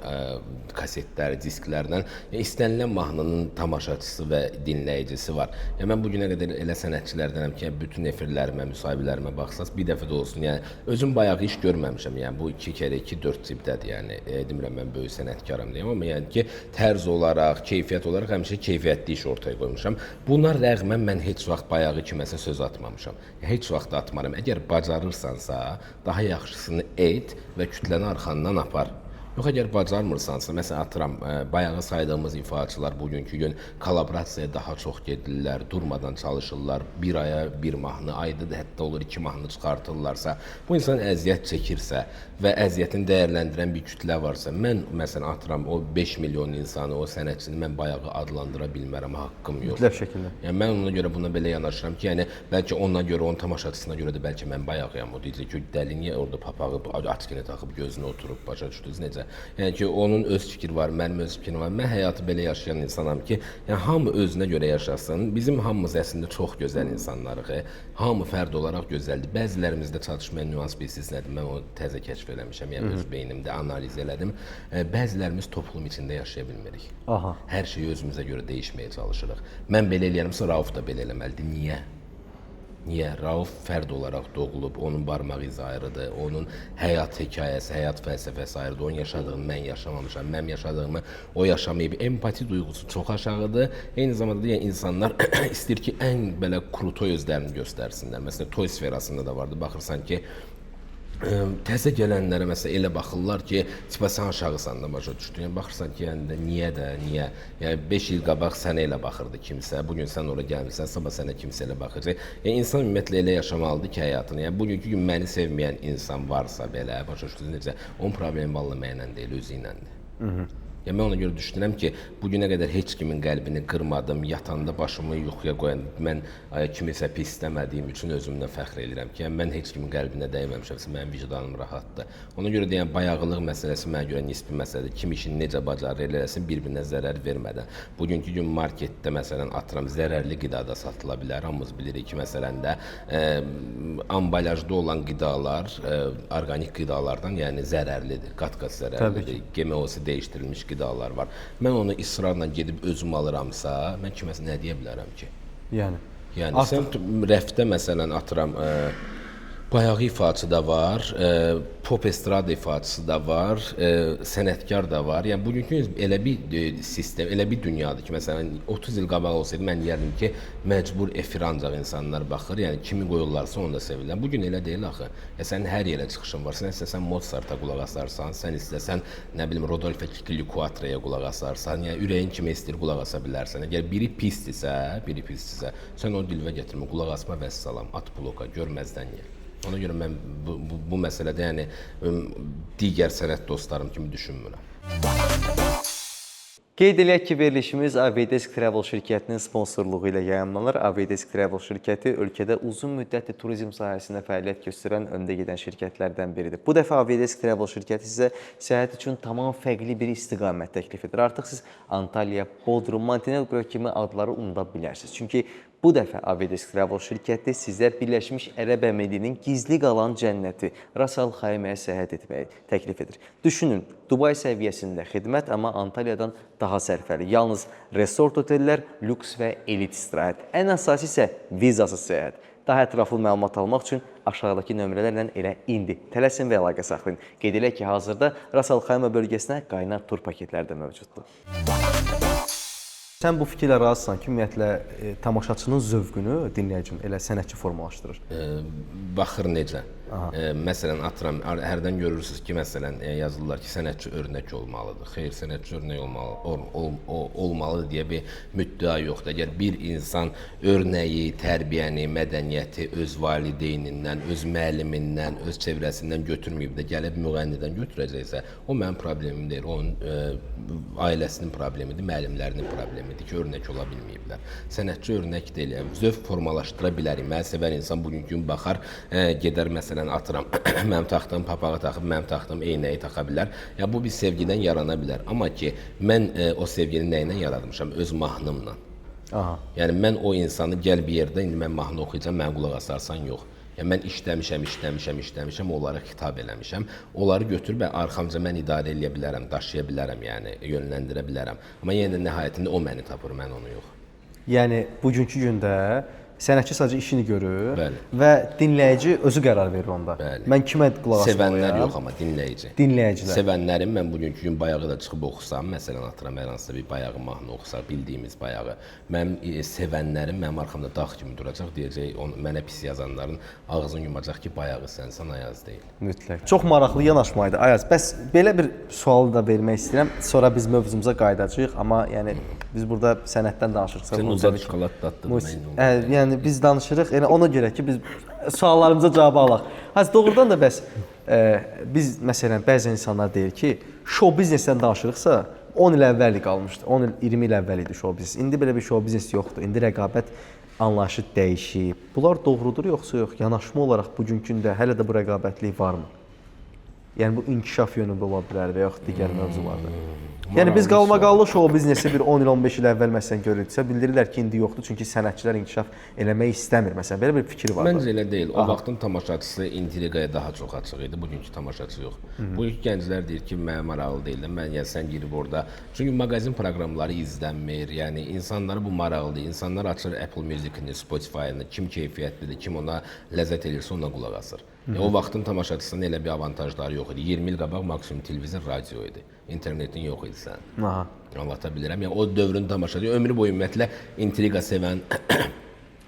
kasetlər, disklərlə yəni, istənilən mahnının tamaşaçısı və dinləyicisi var. Yəni mən bu günə qədər elə sənətçilərdənəm ki, yəni, bütün efirlərimə, müsahibələrimə baxsaz bir dəfə də olsun, yəni özüm bayağı iş görməmişəm. Yəni bu 2 kərə 2 4 cibdədir. Yəni demirəm mən böyük sənətkaram deyəm, amma yəni ki, tərz olaraq, keyfiyyət olaraq həmişə keyfiyyətli iş ortaya qoymuşam. Buna rəğmən mən heç vaxt bayağı kiməsə söz atmamışam. Heç vaxt atmaram. Əgər bacarırsansa, daha yaxşısını et və kütləni arxandan apar. Yox, əgər bacarmırsansa, məsələn, atıram, bayağı saydığımız ifaçılar bugünkü gün kollaborasiyaya daha çox gedirlər, durmadan çalışırlar, bir aya bir mahnı, ayda da hətta olur 2 mahnı çıxartırlarsa, bu insan əziyyət çəkirsə və əziyyətini dəyərləndirən bir kütlə varsa, mən məsələn, atıram, o 5 milyon insanı, o sənətçini mən bayağı adlandıra bilmərəm, haqqım yox. Mütləq şəkildə. Yəni mən ona görə buna belə yanaşıram ki, yəni bəlkə ona görə, onun tamaşaçısına görə də bəlkə mən bayağıyam. O deyəcək ki, dəli niyə orada papağı açkını taxıb gözünə oturub, başa düşdünüz necə? Yəni ki, onun öz fikri var, mənim öz fikrim var. Mən həyatı belə yaşayan insanam ki, yəni hamı özünə görə yaşasın. Bizim hamımız əslində çox gözəl insanlarıq. Hamı fərd olaraq gözəldir. Bəzilərimizdə çatışmayan nüans bilirsiniz nədir? Mən onu təzə kəşf eləmişəm, yəni öz beynimdə analiz elədim. Bəzilərimiz toplum içində yaşaya bilmirik. Aha. Hər şeyi özümüzə görə dəyişməyə çalışırıq. Mən belə eləyərəmsə, Rauf da belə eləməlidir. Niyə? Niyə? Rauf fərd olaraq doğulub, onun barmaq izi ayrıdır, onun həyat hekayəsi, həyat fəlsəfəsi ayrıdır, onun yaşadığını mən yaşamamışam, mənim yaşadığımı o yaşamayıb. Empati duyğusu çox aşağıdır. Eyni zamanda da yəni, insanlar istəyir ki, ən belə krutoy özlərini göstərsinlər. Məsələn, toy sferasında da vardı. Baxırsan ki, təzə gələnlərə məsələn elə baxırlar ki, tipa sən aşağısan da başa düşdün. Yəni baxırsan ki, yəni də niyə də, niyə? Yəni 5 il qabaq sənə elə baxırdı kimsə, bu gün sən ora gəlmisən, sabah sənə kimsə elə baxacaq. Yəni insan ümumiyyətlə elə yaşamalıdır ki, həyatını. Yəni bugünkü gün məni sevməyən insan varsa belə, başa düşdünüz necə? Onun problemi vallah mənlə deyil, özü iləndir. Yəni mən ona görə düşünürəm ki, bu günə qədər heç kimin qəlbini qırmadım, yatanda başımı yuxuya qoyan, mən kimisə pis istəmədiyim üçün özümdən fəxr edirəm ki, yəni mən heç kimin qəlbinə dəyməmişəm, mənim vicdanım rahatdır. Ona görə də yəni bayağılıq məsələsi mənə görə nisbi məsələdir. Kim işini necə bacarır elə eləsin, bir-birinə zərər vermədən. Bugünkü gün marketdə məsələn atıram, zərərli qida da satıla bilər. Hamımız bilirik ki, məsələn də ambalajda olan qidalar orqanik qidalardan, yəni zərərlidir, qat-qat zərərlidir. GMO-su dəyişdirilmiş qidalar var. Mən onu israrla gedib özüm alıramsa, mən kiməsə nə deyə bilərəm ki? Yəni artıq... sən rəfdə məsələn atıram, bayağı ifaçı da var, pop estrada ifaçısı da var, sənətkar da var. Yəni bugünkü gün elə bir sistem, elə bir dünyadır ki, məsələn 30 il qabaq olsaydı mən deyərdim ki, məcbur efir ancaq insanlar baxır. Yəni kimi qoyurlarsa onu da sevirlər. Bu gün elə deyil axı. Ya sənin hər yerə çıxışın var. Sən istəsən Mozarta qulaq asarsan, sən istəsən nə bilim Rodolfo Kikli-Quatra'ya qulaq asarsan, yəni ürəyin kimə istəyir qulaq asa bilərsən. Əgər biri pisdirsə, sən onu dilvə gətirmə, qulaq asma vəssalam, at bloka, görməzdən ye. Ona görə mən bu məsələdə yəni digər sənət dostlarım kimi düşünmürəm. Qeyd eləyək ki, verilişimiz Aviadesk Travel şirkətinin sponsorluğu ilə yayımlanır. Aviadesk Travel şirkəti ölkədə uzun müddətli turizm sahəsində fəaliyyət göstərən öndə gedən şirkətlərdən biridir. Bu dəfə Aviadesk Travel şirkəti sizə səyahət üçün tamam fərqli bir istiqamət təklif edir. Artıq siz Antalya, Bodrum, Montenegro kimi adları unuda bilərsiniz. Çünki bu dəfə Aviadesk Travel şirkəti sizə Birləşmiş Ərəb Əmirliyinin gizli qalan cənnəti Ras Al Xayməyə səyahət etməyi təklif edir. Düşünün, Dubai səviyyəsində xidmət, amma Antalyadan daha sərfəli. Yalnız resort otellər, lüks və elit istirahət. Ən əsası isə vizasız səyahət. Daha ətraflı məlumat almaq üçün aşağıdakı nömrələrlə elə indi tələsin və əlaqə saxlayın. Qeyd eləyək ki, hazırda Ras Al Xaymə bölgəsinə qaynar tur paketləri də mövcuddur. Sən bu fikirlə razısan ki, ümumiyyətlə tamaşaçının zövqünü dinləyicinin elə sənətçi formalaşdırır. Baxır necə. Məsələn, atıram, hərdən görürsüz ki, məsələn, yazırlar ki, sənətçi örnək olmalıdır. Xeyr, sənətçi örnək olmalı deyə bir müddəa yoxdur. Əgər bir insan örnəyi, tərbiyəni, mədəniyyəti öz valideynindən, öz müəllimindən, öz çevrəsindən götürməyib də gəlib müğənnidən götürəcəksə, o mənim problemim deyil, onun ailəsinin problemidir, müəllimlərinin problemidir ki, örnək ola bilməyiblər. Sənətçi örnək deyil, yəni, zövq formalaşdıra bilərik. Məni sevən insan bugünkü gün baxar, gedər məsələn, atıram, mənim taxtığım papağı taxıb, mənim taxtığım eynəyi taxa bilər. Ya bu bir sevgidən yarana bilər. Amma ki, mən o sevgini nə ilə yaratmışam? Öz mahnımla. Aha. Yəni mən o insanı gəl bir yerdə indi mən mahnı oxuyacağam, mənə qulaq asarsan, yox. Yəni mən işləmişəm, onlara xitab eləmişəm. Onları götürüb arxamca mən idarə eləyə bilərəm, daşıya bilərəm, yəni yönləndirə bilərəm. Amma yenə də nəhayətində o məni tapır, mən onu yox. Yəni bugünkü gündə sənətçi sadəcə işini görür. Bəli. Və dinləyici özü qərar verir onda. Bəli. Mən kimə qulaq asmalıyam? Sevənlər yox, amma dinləyici. Dinləyicilər. Sevənlərim, mən bugünkü gün bayağı da çıxıb oxusam, məsələn, atıram, hər hansısa bir bayağı mahnı oxusaq, bildiyimiz bayağı, mənim sevənlərim mənim arxamda dağ kimi duracaq, deyəcək, mənə pis yazanların ağzını yumacaq ki, bayağı sənsən, Ayaz deyil. Mütləq. Çox maraqlı yanaşma idi, Ayaz. Bəs belə bir sualı da vermək istəyirəm. Sonra biz mövzumuza qayıdacağıq, amma yəni biz burada sənətdən danışırıqsa, Sən uzat şokolad daddın. Yəni biz danışırıq, elə ona görə ki, biz suallarımıza cavab alaq. Has doğrudan da bəs biz məsələn bəzən insanlar deyir ki, şou biznesdən danışırıqsa 10 il əvvəl qalmışdı. 10 il, 20 il əvvəl idi şou biznes. İndi belə bir şou biznes yoxdur. İndi rəqabət anlayışı dəyişib. Bunlar doğrudur yoxsa yox? Yanaşma olaraq bugünkü gündə hələ də bu rəqabətlik varmı? Yəni bu inkişaf yönündə ola bilər və yaxud digər mövzularda. Yəni biz qalmaqallı şou biznesi bir 10 il, 15 il əvvəl məsələn görürdüksə, bildirirlər ki, indi yoxdur, çünki sənətçilər inkişaf eləmək istəmir. Məsələn, belə bir fikir var. Məncə elə deyil. O vaxtın tamaşaçısı intriqaya daha çox açıq idi, bugünkü tamaşaçı yox. Bugünkü gənclər deyir ki, mənə maraqlı deyil də, mən yəni sən girib orada. Çünki maqazin proqramları izlənmir. Yəni insanlara bu maraqlı deyil. İnsanlar açır Apple Music-ni, Spotify-ını, kim keyfiyyətlidir, kim ona ləzzət eləyirsə ona qulaq asır. Yəni, o vaxtın tamaşaçısının elə bir avantajları yox idi. 20 il qabaq maksimum televizor, radio idi. İnternetin yox idi sənin. Aha. Anlata bilirəm. Yəni o dövrün tamaşaçısı ömrü boyu ümumiyyətlə intriqa sevən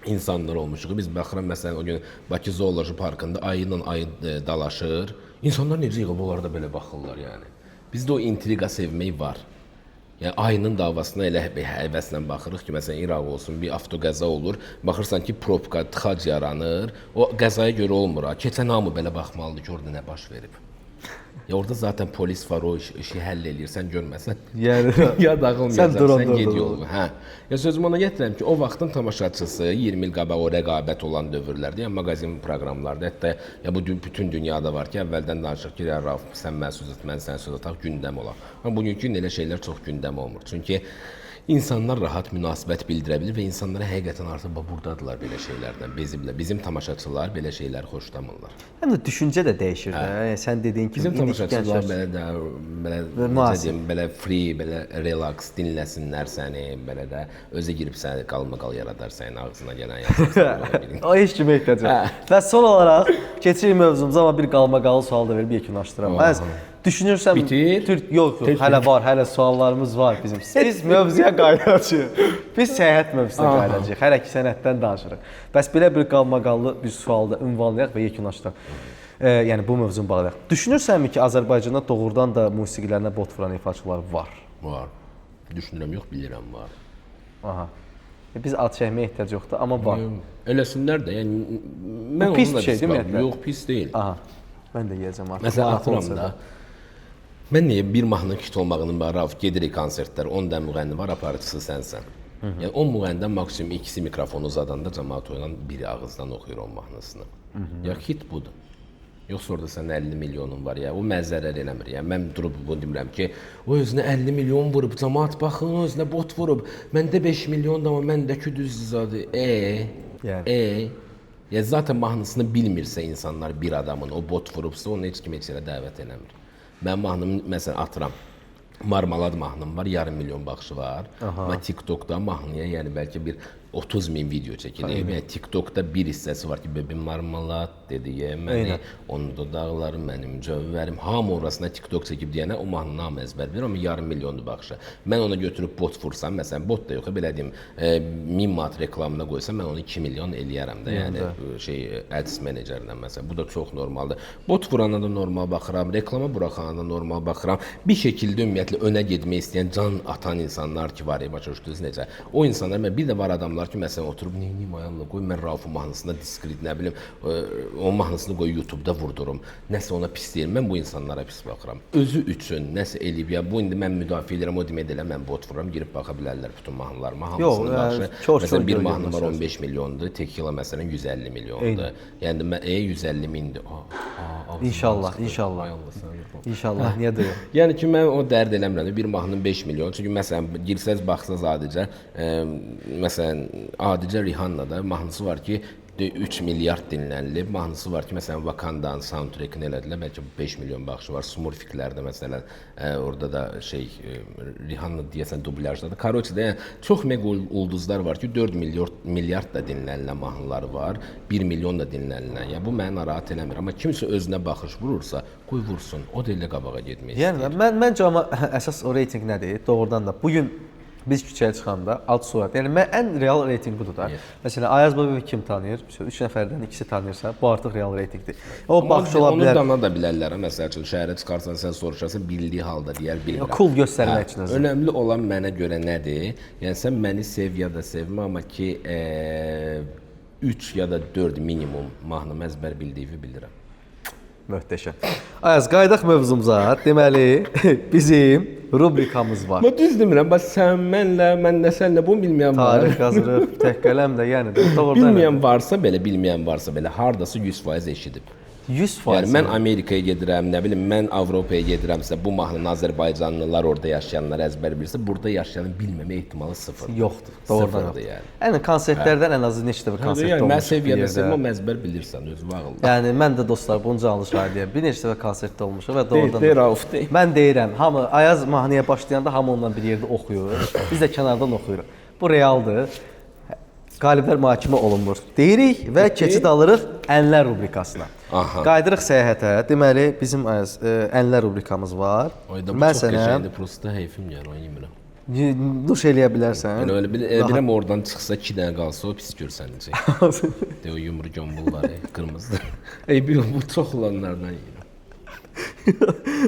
insanlar olmuşuq. Biz baxıram məsələn o gün Bakı Zooloji Parkında ayı ilə ayı dalaşır. İnsanlar necə yığılıb onlar da belə baxırlar yəni. Bizdə o intriqa sevmək var. Yəni ayının davasına elə həvəslə baxırıq ki, məsələn İraq olsun, bir avtoqəza olur. Baxırsan ki, probka, tıxac yaranır. O qəzaya görə olmur ha. Keçən hamı belə baxmalıdır ki, orada nə baş verib. Ya orada zaten polis var, o işi həll eləyir, sən görməsən. Yəni ya dağılmayacaq, sən ged yolunu. Hə. Ya sözümü ona gətirəm ki, o vaxtın tamaşaçısı 20 il qabaq o rəqabət olan dövrlərdə, yəni maqazin proqramlarda, hətta ya bu bütün dünyada var ki, əvvəldən danışır ki, ya Rauf, sən mənə söz at, mən sənə söz ataq, gündəm olar. Amma bugünkü gün elə şeylər çox gündəm olmur. Çünki insanlar rahat münasibət bildirə bilir və insanlara həqiqətən artıq burdadılar belə şeylərdən, beziblər. Bizim tamaşaçılar belə şeylər xoşlamırlar. Həm də düşüncə də dəyişir də. Yəni sən dediyin kimi bizim tamaşaçılar belə də belə necə deyim, belə free, belə relax dinləsinlər səni, belə də özü girib səni qalmaqal yaradar sənin ağzına gələn yazarsan. O heç kimə ehtiyac yox. Və son olaraq keçirik mövzumuza, amma bir qalmaqalı sual da verib yekunlaşdıram. Əziz, düşünürsən bitir? Türk yox, yox, hələ var, hələ suallarımız var bizim. Biz mövzuya qayıdacağıq. Biz səyahət mövzusuna qayıdacağıq. Hələ ki sənətdən danışırıq. Bəs belə bir qalmaqallı bir sualı da ünvanlayaq və yekunlaşdıraq. Yəni bu mövzunu bağlayaq. Düşünürsənmi ki, Azərbaycanda doğrudan da musiqilərinə bot vuran ifaçılar var? Var. Düşünürəm, yox, bilirəm var. Aha. Biz ad çəkməyə ehtiyac yoxdur, amma var. Eləsinlər də, yəni mən pis bir şey deyil, yox, pis deyil. Aha. Mən də yeyəcəm artıq. Məsələn, atıram da. Mən niyə bir mahnının hit olmağının var, Rauf, gedirik konsertlər, 10 dənə müğənni var, aparıcısı sənsən. Yəni 10 müğənnidən maksimum ikisi mikrofonu uzadanda cəmaət oynan biri ağızdan oxuyur o mahnısını. Ya hit budur. Yoxsa orada sənin 50 milyonun var ya, o mənə zərər eləmir. Yəni mən durub bunu demirəm ki, o özünə 50 milyon vurub, cəmaət baxın, o özünə bot vurub. Məndə 5 milyondur, amma məndəki düz zadı. Yəni. Ya zaten mahnısını bilmirsə insanlar bir adamın o bot vurubsa, onu heç kim heç yerə dəvət eləmir. Mən mahnımı məsələn atıram. Marmalad mahnım var, yarım milyon baxışı var. Aha. Amma TikTokda mahnıya, yəni bəlkə bir 30 min video çəkilib. Yəni TikTokda bir hissəsi var ki, bebim marmalad dedi ye məni, onun dodaqları mənim cövhərim. Hamı orasına TikTok çəkib deyənə o mahnını hamı əzbər bilir, amma yarım milyondur baxışı. Mən ona götürüb bot vursam, məsələn, bot da yox, belə deyim, 1000 manat reklamına qoysam, mən onu 2 milyon eləyərəm də, yəni şey Ads menecerdən məsələn. Bu da çox normaldır. Bot vurana da normal baxıram, reklama buraxana da normal baxıram. Bir şəkildə ümumiyyətlə önə getmək istəyən, can atan insanlar ki var, başa düşdünüz necə? O insanlar, mən bir də var adamlar ki, məsələn oturub neyniyim ay Allah, qoy mən Raufun mahnısına diskret, nə bilim, onun mahnısını qoy YouTube-da vurdurum. Nəsə ona pis deyir. Mən bu insanlara pis baxıram. Özü üçün nəsə eləyib, ya bu indi mən müdafiə edirəm, o demək deyil, mən bot vururam, girib baxa bilərlər bütün mahnılarıma, hamısını baxışı. Məsələn, bir mahnım var 15 milyondur, Tekila məsələn 150 milyondur. Yəni mən 150 mindir. İnşallah, inşallah. İnşallah, niyə də yox? Yəni ki, mən o dərd eləmirəm. Bir mahnının 5 milyon. Çünki məsələn, girsəz, baxsaz adicə, məsələn, adicə Rihanna'da mahnısı var ki, 3 milyard dinlənilib. Mahnısı var ki, məsələn, Wakandanın soundtrackini elədilər, bəlkə 5 milyon baxışı var. Smurfiklərdə məsələn, orada da şey Rihanna deyəsən dublyajdadır. Karoçi də yəni çox mega ulduzlar var ki, 4 milyard da dinlənilən mahnıları var, 1 milyon da dinlənilən. Yəni bu məni narahat eləmir, amma kimsə özünə baxış vurursa, qoy vursun. O da elə qabağa getmək istəyir. Yəni mən məncə amma əsas o reytinq nədir? Doğrudan da bu gün biz küçəyə çıxanda ad soyad. Yəni mən ən real reytinq budur da. Yeah. Məsələn, Ayaz Babayevi kim tanıyır? 3 nəfərdən ikisi tanıyırsa, bu artıq real reytinqdir. O baxış ola bilər. Onu dana da bilərlər. Məsəl üçün şəhərə çıxarsan, sən soruşarsan, bildiyi halda deyər, bilmirəm. Cool göstərmək üçün özü. Önəmli olan mənə görə nədir? Yəni sən məni sev ya da sevmə, amma ki 3 ya da 4 minimum mahnımı əzbər bildiyimi bilirəm. Möhtəşəm. Ayaz, qayıdaq mövzumuza. Deməli, bizim rubrikamız var. Mən düz demirəm, bax sən mənlə, mən də sənlə bunu bilməyən var. Tarix qazırıq, tək qələm də, yəni doğrudan. Bilməyən varsa belə, bilməyən varsa belə, hardasa 100% eşidib. 100%. Yəni mən Amerikaya gedirəm, nə bilim, mən Avropaya gedirəmsə, bu mahnını Azərbaycanlılar, orada yaşayanlar əzbər bilirsə, burada yaşayanın bilməmə ehtimalı sıfırdır. Yoxdur. Doğrudan yoxdur. Yəni. Yəni konsertlərdən ən azı neçə dəfə konsertdə olmuşuq. Yəni mən sev ya da sevmə, əzbər bilirsən, özü ağıllı. Yəni mən də dostlar bunu canlı şahidiyəm. Bir neçə dəfə konsertdə olmuşuq və doğrudan. Deyir Rauf, deyir. Mən deyirəm, hamı Ayaz mahnıya başlayanda hamı onunla bir yerdə oxuyur. Biz də kənardan oxuyuruq. Bu realdır. Qaliblər mühakimə olunmur deyirik və keçid alırıq ənlər rubrikasına. Aha. Qayıdırıq səyahətə. Deməli, bizim Ayaz, ənlər rubrikamız var. Oyda bu çox qəşəngdir, prosta heyfim gəlir, onu yemirəm. Duş eləyə bilərsən. Yəni elə bilirəm oradan çıxsa 2 dənə qalsa o pis görsənəcək. De o yumru gömbulları, qırmızı. Ey bu çox olanlardan yeyirəm.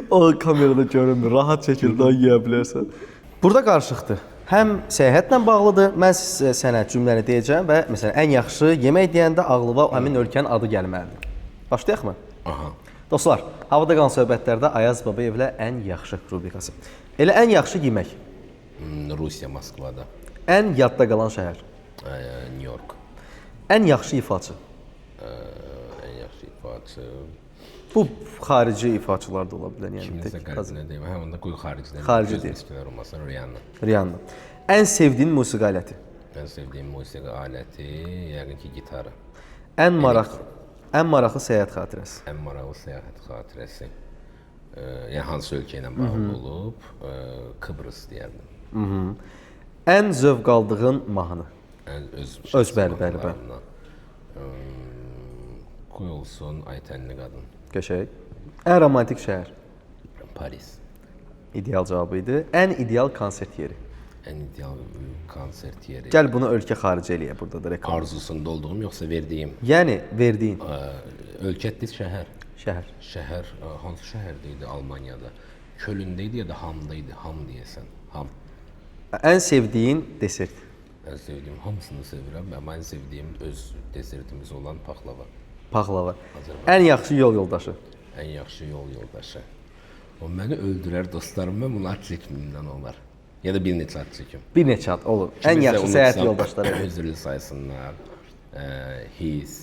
O kamerada görünmür, rahat şəkildə onu yeyə bilərsən. Burada qarışıqdır. Həm səyahətlə bağlıdır. Mən sənə cümləni deyəcəm və məsələn ən yaxşı yemək deyəndə ağlıma həmin ölkənin adı gəlməlidir. Başlayaq mı? Aha. Dostlar, havada qalan söhbətlərdə Ayaz Babayevlə ən yaxşı rubrikası. Elə ən yaxşı yemək. Rusiya, Moskvada. Ən yadda qalan şəhər. New York. Ən yaxşı ifaçı. Ən yaxşı ifaçı. Bu xarici ifaçılar da ola bilər, yəni kimsə qəribinə deyim. Hə, onda qoy xaricdən. Xarici deyil. Olmasa Rihanna. Rihanna. Ən sevdiyin musiqi aləti? Ən sevdiyim musiqi aləti, yəqin ki, gitara. Ən maraqlı səyahət xatirəsi? Ən maraqlı səyahət xatirəsi. Yəni hansı ölkə ilə bağlı olub? Kıbrıs deyərdim. Ən zövq aldığın mahnı? Ən öz bəli, bəli, bəli. Qoy olsun Aytənli qadın. Qəşəng. Ən romantik şəhər? Paris. İdeal cavabı idi. Ən ideal konsert yeri? Ən ideal konsert yeri. Gəl bunu ölkə xarici eləyə burada da reklam. Arzusunda olduğum yoxsa verdiyim? Yəni verdiyin. Ölkədir, şəhər. Şəhər. Şəhər hansı şəhərdə idi Almaniyada? Kölündə idi ya da Hamda idi? Ham deyəsən. Ham. Ən sevdiyin desert? Ən sevdiyim, hamısını sevirəm, amma ən sevdiyim öz desertimiz olan paxlava. Paxlava. Ən yaxşı yol yoldaşı? Ən yaxşı yol yoldaşı. O məni öldürər dostlarım. Mən bunu ad çəkməyimdən olar. Ya da bir neçə ad çəkim. Bir neçə ad olur. Ən Kimisə yaxşı səyahət unutsam, yoldaşları. Üzrlü saysınlar. His,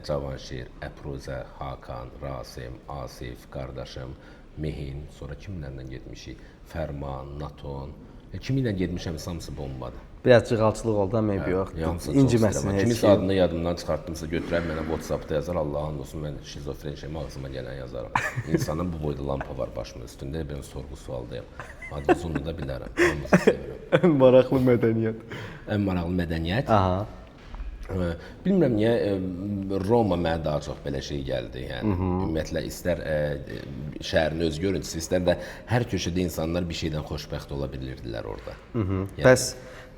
Cavanşir, Əpruzə, Hakan, Rasim, Asif, qardaşım, Mehin, sonra kimlərlə getmişik? Fərman, Naton. Kimi ilə getmişəm, hamısı bombadır. Biraz cığalçılıq oldu, amma eybi yox. Hamısını çox İnciməsin istəyirəm. heç Kimisə kim. adını yadımdan çıxartdımsa götürər mənə WhatsApp-da yazar. Allahın olsun mən şizofren şeyim ağzıma gələn yazaram. İnsanın bu boyda lampa var başımın üstündə. Ben sorğu sualdayam. Adınızı unuda bilərəm. Hamınızı sevirəm. Ən maraqlı mədəniyyət. Ən maraqlı mədəniyyət. Aha. Bilmirəm niyə Roma mənə daha çox belə şey gəldi. Yəni ümumiyyətlə istər şəhərin öz görüntüsü, istər də hər köşədə insanlar bir şeydən xoşbəxt ola bilirdilər orada. Yəni, bəs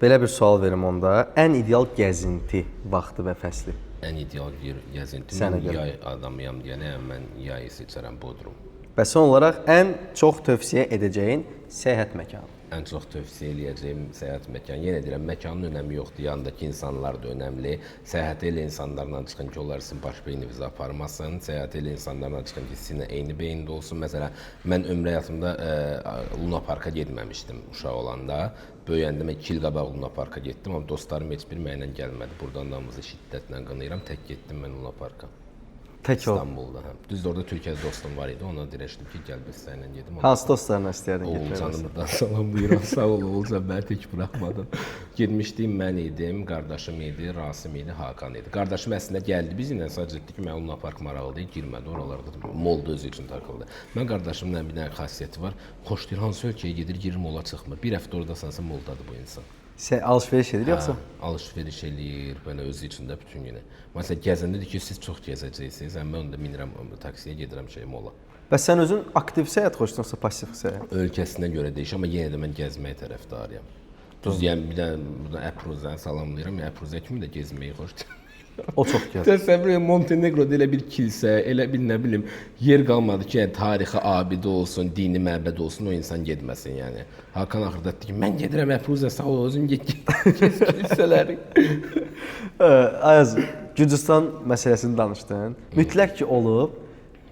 belə bir sual verim onda. Ən ideal gəzinti vaxtı və fəsli. Ən ideal gəzinti. Sənə Mən görə. yay adamıyam deyənə, yəni mən yayı seçərəm Bodrum. Və son olaraq ən çox tövsiyə edəcəyin səyahət məkanı. Ən çox tövsiyə eləyəcəyim səyahət məkanı. Yenə deyirəm, məkanın önəmi yoxdur, yanındakı insanlar da önəmli. Səyahətə elə insanlarla çıxın ki, onlar sizin baş beyninizi aparmasın. Səyahətə elə insanlarla çıxın ki, sizinlə eyni beyində olsun. Məsələn, mən ömrü həyatımda Luna Parka getməmişdim uşaq olanda. Böyüyəndə mən 2 il qabaq Luna Parka getdim, amma dostlarım heç biri mənlə gəlmədi. Buradan da hamımızı şiddətlə qınayıram. Tək getdim mən Luna Parka. Tək ol. İstanbulda. Hə. Düzdür, orada Türkiyədə dostum var idi. Ona dirəşdim ki, gəl biz səninlə gedim. Hansı dostlarına istəyərdin getmək? Oğulcanı buradan salamlayıram. Sağ ol Oğulcan, məni tək buraxmadın. Getmişdim, mən idim, qardaşım idi, Rasim idi, Hakan idi. Qardaşım əslində gəldi bizimlə, sadəcə dedi ki, mənə Luna Park maraqlı deyil, girmədi oralarda. Molda özü üçün takıldı. Mən qardaşımla bir dənə xasiyyəti var. Xoşlayır, hansı ölkəyə gedir, girir mola çıxmır. Bir həftə oradasansa moldadır bu insan. Sən alış-veriş edir yoxsa? Hə, alış-veriş eləyir, belə özü üçün də bütün günü. Məsələn, gəzəndə deyir ki, siz çox gəzəcəksiniz. Yəni mən onda minirəm taksiyə, gedirəm şey mola. Bəs sən özün aktiv səyahət xoşlayırsan yoxsa passiv səyahət? Ölkəsinə görə dəyişir, amma yenə də mən gəzməyə tərəfdarıyam. Düz, yəni bir dənə buradan Əpruzəni salamlayıram. Yəni Əpruzə kimi də gezməyi xoşlayıram. O çox gəzir. Təsəvvür edin, Montenegroda elə bir kilsə, elə bir nə bilim yer qalmadı ki, yəni tarixi abidə olsun, dini məbəd olsun, o insan getməsin yəni. Hakan axırda dedi ki, mən gedirəm Əpruzə, sağ ol, özün get gez kilsələri. Ayaz, Gürcüstan məsələsini danışdın. Mütləq ki olub.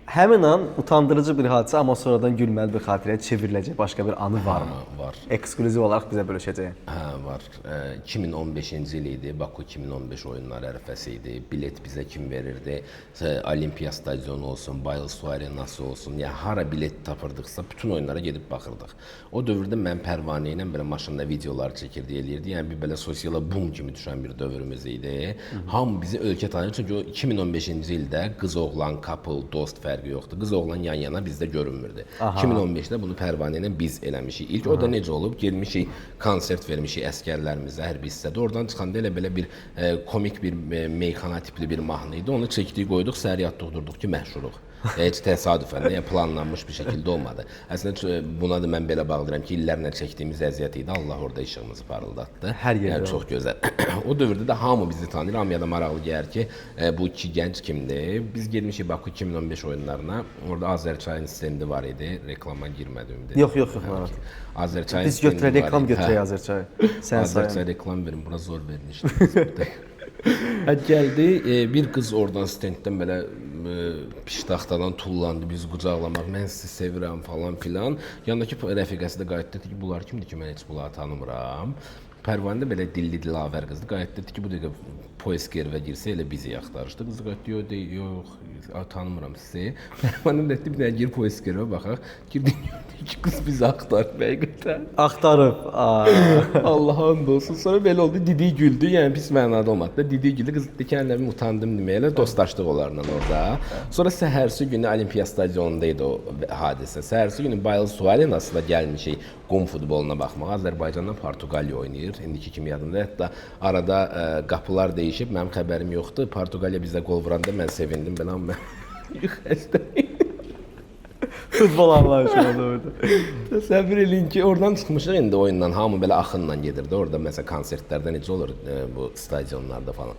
Həmin an utandırıcı bir hadisə, amma sonradan gülməli bir xatirəyə çevriləcək başqa bir anı varmı? Hə, var. Eksklüziv olaraq bizə bölüşəcəyin. Hə, var. 2015-ci il idi. Baku 2015 oyunları ərəfəsi idi. Bilet bizə kim verirdi? Olimpiya stadionu olsun, Bayılsu arenası olsun. Yəni hara bilet tapırdıqsa bütün oyunlara gedib baxırdıq. O dövrdə mən Pərvanə ilə belə maşında videolar çəkirdi, eləyirdi. Yəni bir belə sosiala bum kimi düşən bir dövrümüz idi. Hamı bizi ölkə tanıyır. Çünki o 2015-ci ildə qız oğlan, couple, dost fərqi yoxdur. Qız oğlan yan-yana bizdə görünmürdü. Aha. 2015-də bunu Pərvanə ilə biz eləmişik. İlk o da necə olub? Gelmişik, konsert vermişik əsgərlərimizə hərbi hissədə. Oradan çıxanda elə belə bir komik bir meyxana tipli bir mahnı idi. Onu çəkdik, qoyduq, səhər yatdıq, durduq ki, məşhuruq. Heç təsadüfən də, yəni planlanmış bir şəkildə olmadı. Əslində buna da mən belə bağlayıram ki, illərlə çəkdiyimiz əziyyət idi. Allah orada işığımızı parıldatdı. Hər yerdə. Yəni çox gözəl. O dövrdə də hamı bizi tanıyır. Hamıya da maraqlı gəlir ki, bu iki gənc kimdir? Biz getmişik Baku 2015 oyunlarına. Orada Azərçayın stendi var idi. Reklama girmədim ümid edirəm. Yox, yox, yox, narahat. Azərçayın Biz götürək, reklam götürək Azərçay. Sən Azərçay reklam verin, bura zor verilişdir. Hə, gəldi, bir qız oradan stenddən belə piştaxtadan tullandı, bizi qucaqlamaq, mən sizi sevirəm falan filan. Yanındakı rəfiqəsi də qayıtdı, dedi ki, bunlar kimdir ki, mən heç bunları tanımıram. Pərvanə də belə dilli dilavər qızdı. Qayıtdı, dedi ki, bu dəqiqə polis gervə girsə elə bizi axtarışdı. Qız qayıtdı, yox, yox, tanımıram sizi. Pərvanə də dedi, bir dənə gir polis gervə baxaq. Girdi, gördü ki, qız bizi axtarıb həqiqətən. Axtarıb. Allaha and olsun. Sonra belə oldu, didi güldü, yəni pis mənada olmadı da. Didi güldü, qız dedi ki, nə bilim utandım deməyə, elə dostlaşdıq onlarla orada. Sonra səhərsi günü Olimpiya stadionunda idi o hadisə. Səhərsi günü Bayılsu arenasında gəlmişik qum futboluna baxmağa. Azərbaycanla Portuqaliya oynayır. İndiki kimi yadımda. Hətta arada qapılar dəyişib, mənim xəbərim yoxdur. Portuqaliya bizə qol vuranda mən sevindim belə, amma mən xəstəyim. Futbol anlayışı oldu orada. Təsəvvür eləyin ki, oradan çıxmışıq indi oyundan, hamı belə axınla gedirdi. Orada məsələn konsertlərdə necə olur bu stadionlarda falan.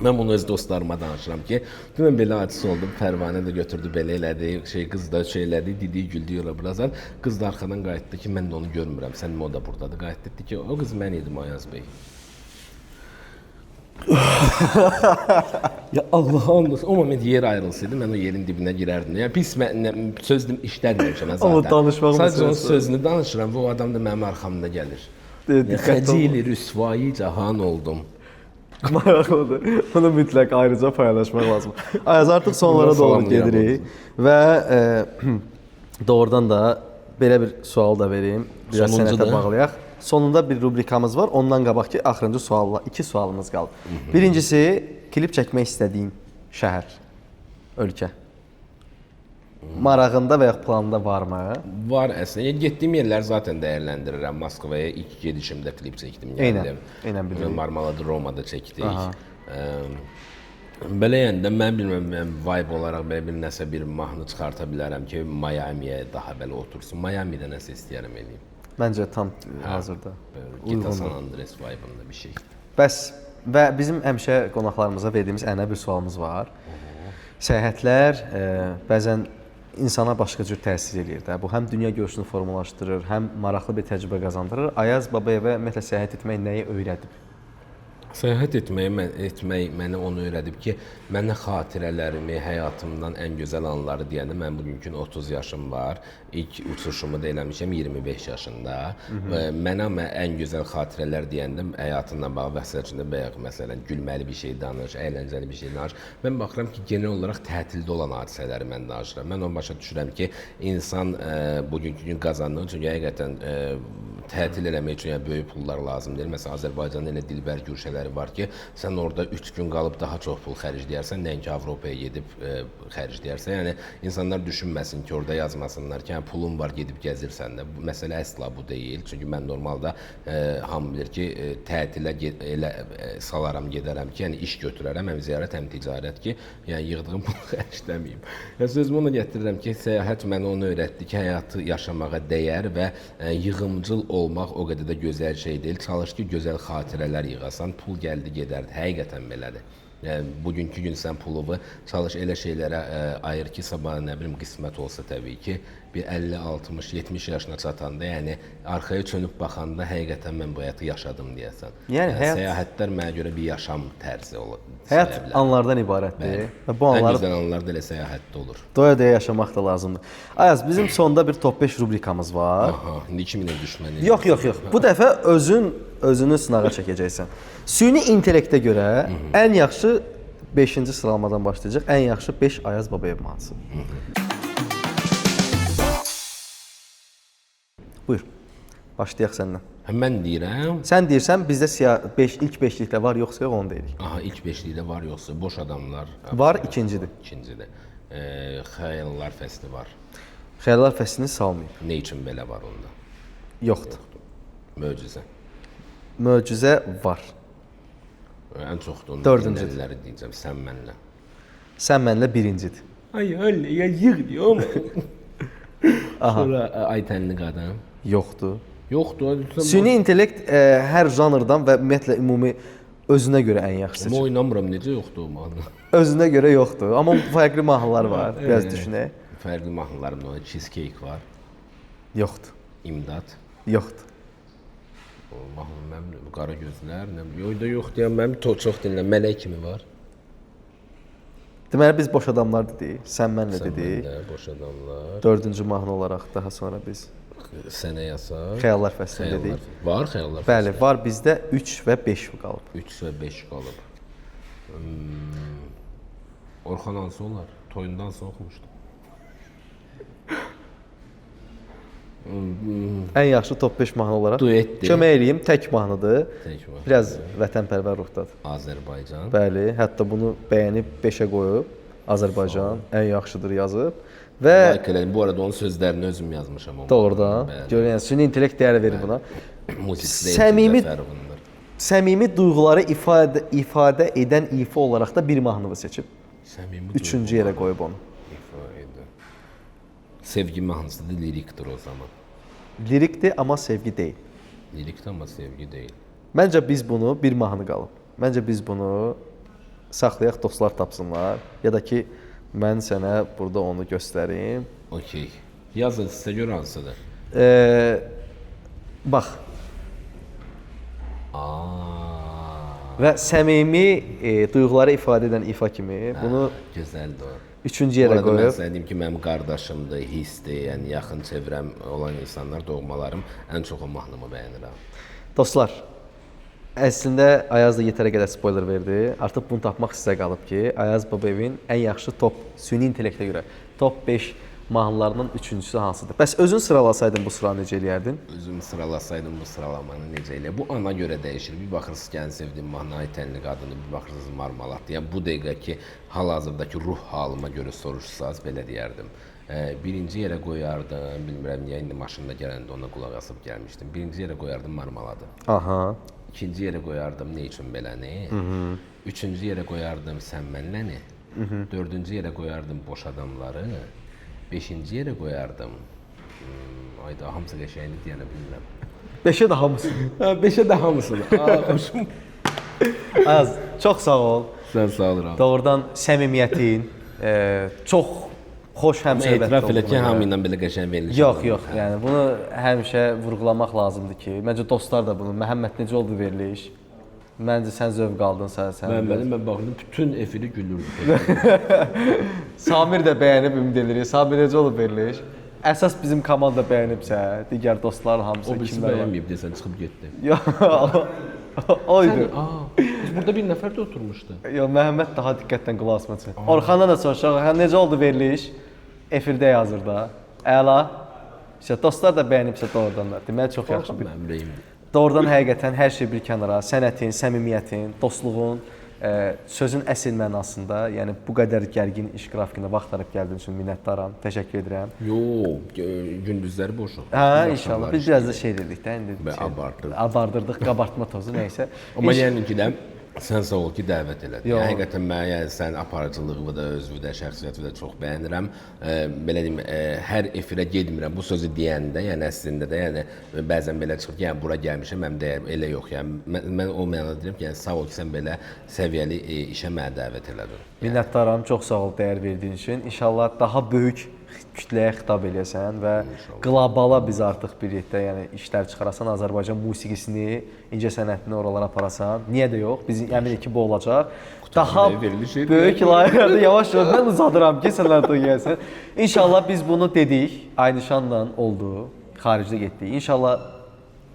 Mən bunu öz dostlarıma danışıram ki, dünən belə hadisə oldu, Pərvanə də götürdü, belə elədi, şey qız da şey elədi, didi güldü yola birazdan. Qız da arxadan qayıtdı ki, mən də onu görmürəm, sən o da burdadır. Qayıtdı dedi ki, o qız mən idim Ayaz bəy. Ya Allah'a and olsun. O moment yer ayrılsaydı mən o yerin dibinə girərdim. Yəni pis söz işlətməmişəm mən zaten. Amma danışmaq Sadəcə onun məsələsi. sözünü danışıram və o adam da mənim arxamda gəlir. Diqqətli olma. Xəcili rüsvayı cahan oldum. Maraqlıdır. Bunu mütləq ayrıca paylaşmaq lazımdır. Ayaz, artıq sonlara doğru gedirik və doğrudan da belə bir sual da verim. Biraz sənətə bağlayaq. Sonunda bir rubrikamız var. Ondan qabaq ki, axırıncı sualla 2 sualımız qalıb. Birincisi, klip çəkmək istədiyin şəhər, ölkə. Marağında və ya planında varmı? Var əslində. Yəni getdiyim yerləri zaten dəyərləndirirəm. Moskvaya ilk gedişimdə klip çəkdim, gəldim. Eynən bilirik. Marmalada Romada çəkdik. Belə yəni də mən bilmirəm, mən vibe olaraq belə bir nəsə bir mahnı çıxarta bilərəm ki, Miami-yə daha belə otursun. Miami-də nəsə istəyərəm eləyim. Məncə tam hazırda. Gita San Andreas vibe-ında bir şey. Bəs və bizim həmişə qonaqlarımıza verdiyimiz ənənə bir sualımız var. Səyahətlər bəzən insana başqa cür təsir eləyir də. Bu həm dünya görüşünü formalaşdırır, həm maraqlı bir təcrübə qazandırır. Ayaz Babayevə ümumiyyətlə səyahət etmək nəyi öyrədib? Səyahət etmək mənə onu öyrədib ki, mənə xatirələrimi, həyatımdan ən gözəl anları deyəndə mən bugünkü gün 30 yaşım var. İlk uçuşumu da eləmişəm 25 yaşında. Mənə amma ən gözəl xatirələr deyəndə həyatımla bağlı məsəl üçün də bayaq məsələn gülməli bir şey danış, əyləncəli bir şey danış. Mən baxıram ki, genel olaraq tətildə olan hadisələri mən danışıram. Mən onu başa düşürəm ki, insan bugünkü gün qazandığı üçün həqiqətən tətil eləmək üçün yəni böyük pullar lazım deyil. Məsələn, Azərbaycanda elə dilbər güşələri var ki, sən orada 3 gün qalıb daha çox pul xərcləyərsən, nəinki Avropaya gedib xərcləyərsən. Yəni insanlar düşünməsin ki, orada yazmasınlar ki, hə, pulun var, gedib gəzirsən də. Bu məsələ əsla bu deyil. Çünki mən normalda hamı bilir ki, tətilə elə salaram, gedərəm ki, yəni iş götürərəm, həm ziyarət, həm ticarət ki, yəni yığdığım pulu xərcləməyim. Yəni sözümü ona gətirirəm ki, səyahət mənə onu öyrətdi ki, həyatı yaşamağa dəyər və yığımcıl olmaq o qədər də gözəl şey deyil. Çalış ki, gözəl xatirələr yığasan, pul gəldi gedərdi. Həqiqətən belədir. Yəni bugünkü gün sən puluvu çalış elə şeylərə ayır ki, sabah nə bilim qismət olsa təbii ki, bir 50, 60, 70 yaşına çatanda, yəni arxaya çönüb baxanda həqiqətən mən bu həyatı yaşadım deyəsən. Yəni səyahətlər mənə görə bir yaşam tərzi olur. Həyat anlardan ibarətdir və bu anları ən gözəl anlar da elə səyahətdə olur. Doya-doya yaşamaq da lazımdır. Ayaz, bizim sonda bir top 5 rubrikamız var. Aha, indi kiminlə düşmən? Yox, yox, yox. Bu dəfə özünü sınağa çəkəcəksən. Süni intellektə görə ən yaxşı 5-ci sıralamadan başlayacaq. Ən yaxşı 5 Ayaz Babayev mahnısı. Buyur. Başlayaq səndən. Hə, mən deyirəm. Sən deyirsən, bizdə 5 ilk 5-likdə var, yoxsa yox onu deyirik. Aha, ilk 5-likdə var, yoxsa boş adamlar. Var, ikincidir. İkincidir. Xəyallar fəsli var. Xəyallar fəslini salmayıb. Nə üçün belə var onda? Yoxdur. Möcüzə. Möcüzə var. Ən çox da onun dördüncüdür. Deyəcəm, sən mənlə. Sən mənlə birincidir. Ay, öyle ya yığ Sonra Aytənli qadın. Yoxdur. Yoxdur. Süni intellekt hər janrdan və ümumiyyətlə ümumi özünə görə ən yaxşı seçim. Amma oynamıram, necə yoxdur o mahnı? Özünə görə yoxdur. Amma fərqli mahnılar var. Biraz düşünək. Fərqli mahnılarım da var. Cheesecake var. Yoxdur. İmdad. Yoxdur. O mahnı mənim qara gözlər, nə bilim. Yox da yox deyən mənim çox dinlən mələk kimi var. Deməli biz boş adamlar dedik, sən mənlə dedik. Sən mənlə, boş adamlar. Dördüncü mahnı olaraq daha sonra biz Sənə yasaq. Xəyallar fəslini dedik. Var xəyallar fəsli. Bəli, var bizdə 3 və 5 qalıb. 3 və 5 qalıb. Orxan hansı olar? Toyundan sonra oxumuşdum. Ən yaxşı top 5 mahnı olaraq. Duetdir. Kömək eləyim, tək mahnıdır. Tək mahnı. Biraz vətənpərvər ruhdadır. Azərbaycan. Bəli, hətta bunu bəyənib 5-ə qoyub. Azərbaycan ən yaxşıdır yazıb və like elədim. Bu arada onun sözlərini özüm yazmışam. Doğrudan. Görün, yəni süni intellekt dəyər verir buna. Səmimi duyğuları ifadə edən ifa olaraq da bir mahnını seçib. Səmimi üçüncü yerə qoyub onu. İfa edən. Sevgi mahnısıdır, lirikdir o zaman. Lirikdir, amma sevgi deyil. Lirikdir, amma sevgi deyil. Məncə biz bunu bir mahnı qalıb. Məncə biz bunu saxlayaq, dostlar tapsınlar. Ya da ki, mən sənə burada onu göstərim. Okey. Yazın, sizə görə hansıdır? Bax. Və səmimi duyğuları ifadə edən ifa kimi bunu gözəldir o. Üçüncü yerə Bu arada mən qoyub. sənə deyim ki, mənim qardaşımdır, hissdir, yəni yaxın çevrəm olan insanlar, doğmalarım ən çox o mahnımı bəyənirəm. Dostlar, əslində Ayaz da yetərə qədər spoiler verdi. Artıq bunu tapmaq sizə qalıb ki, Ayaz Babayevin ən yaxşı top süni intellektə görə top 5 mahnılarının üçüncüsü hansıdır? Bəs özün sıralasaydın bu sıranı necə eləyərdin? Özüm sıralasaydım bu sıralamanı necə elə? Bu ana görə dəyişir. Bir baxırsınız ki, ən sevdiyim mahnı Aytənli qadını, bir baxırsınız Marmaladdır. Yəni bu dəqiqə ki, hal-hazırdakı ruh halıma görə soruşsaz belə deyərdim. Birinci yerə qoyardım, bilmirəm niyə indi maşında gələndə ona qulaq asıb gəlmişdim. Birinci yerə qoyardım Marmaladı. Aha. İkinci yerə qoyardım Nə üçün beləni? Üçüncü yerə qoyardım Sən mənləni. Dördüncü yerə qoyardım Boş adamları. Beşinci yerə qoyardım. Ayda hamısı qəşəngdir deyənə bilmirəm. 5-ə də hamısı. Hə, 5-ə də hamısını. Aa, xoşum. Ayaz, çox sağ ol. Sən sağ ol. Rauf. Doğrudan səmimiyyətin, çox xoş həmsöhbətli Etiraf elə ki, olduğuna görə. hamı ilə belə qəşəng veriliş. Yox, yox. Yəni bunu həmişə vurğulamaq lazımdır ki, məncə dostlar da bunu, Məhəmməd necə oldu veriliş? Məncə sən zövq aldın, sən. Mən baxdım bütün efiri gülürdü. Samir də bəyənib ümid edirik. Samir necə olub veriliş? Əsas bizim komanda bəyənibsə, digər dostların hamısı O birisi kimlər var? bəyənməyib desən çıxıb getdi. Yox. O idi. Aa, biz burada bir nəfər də oturmuşdu. Yox, Məhəmməd daha diqqətlə qulaq asmaq. Orxandan da soruşaq, Orxan necə oldu veriliş? Efirdə yazır da. Əla. İşte dostlar da bəyənibsə doğrudan da. Deməli çox yaxşı bir Mənim ürəyimdir. Doğrudan həqiqətən hər şey bir kənara, sənətin, səmimiyyətin, dostluğun, sözün əsl mənasında, yəni bu qədər gərgin iş qrafikində vaxt ayırıb gəldiyin üçün minnətdaram. Təşəkkür edirəm. Yox, gündüzləri boşuq. Hə, inşallah. Biz biraz da şey dedik də indi. Bə, abardıq. Abardırdıq, qabartma tozu nə isə. Amma yəni ki də sən sağ ol ki, dəvət elədin. Yox. Yəni, həqiqətən mən yəni sənin aparıcılığını da, özünü də, şəxsiyyətini də çox bəyənirəm. Belə deyim, hər efirə getmirəm. Bu sözü deyəndə, yəni əslində də, yəni bəzən belə çıxır ki, yəni bura gəlmişəm, mənim dəyərim elə yox. Yəni mən o mənada deyirəm ki, yəni sağ ol ki, sən belə səviyyəli işə məni dəvət elədin. Minnətdaram, çox sağ ol dəyər verdiyin üçün. İnşallah daha böyük kütləyə xitab eləyəsən və qlobala biz artıq bir yerdə, yəni işlər çıxarasan, Azərbaycan musiqisini, incəsənətini oralara aparasan. Niyə də yox? Biz əminik ki, bu olacaq. Daha veriliş edir. böyük layihələrdə yavaş-yavaş mən uzadıram ki, sən artıq gəlsən. İnşallah biz bunu dedik, Aynişanla oldu, xaricdə getdik. İnşallah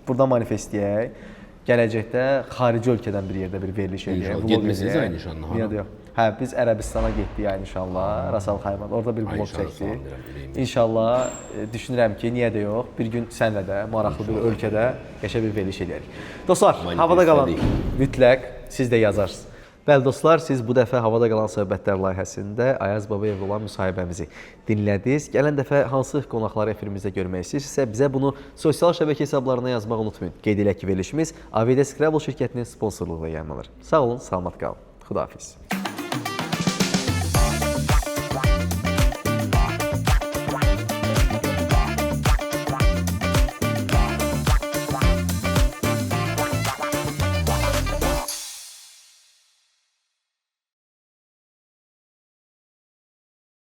burada manifestləyək. Gələcəkdə xarici ölkədən bir yerdə bir veriliş eləyək. İnşallah. Vlog Getmisiniz eləyək. Aynişanla, hara? Niyə də yox? Hə, biz Ərəbistana getdik Aynişanla, Ras Al Xaymada. Orada bir vlog Aynişanı çəkdik. salamlayıram, ürəyimdə. İnşallah düşünürəm ki, niyə də yox, bir gün sənlə də maraqlı bir ölkədə qəşəng bir veriliş eləyərik. Dostlar, havada qalan Manifestlədik. mütləq siz də yazarsınız. Bəli dostlar, siz bu dəfə Havada Qalan Söhbətlər layihəsində Ayaz Babayevlə olan müsahibəmizi dinlədiniz. Gələn dəfə hansı qonaqları efirimizdə görmək istəyirsinizsə, bizə bunu sosial şəbəkə hesablarına yazmağı unutmayın. Qeyd elək ki, verilişimiz AVD Scrabble şirkətinin sponsorluğu ilə yayımlanır. Sağ olun, salamat qalın. Xudahafiz.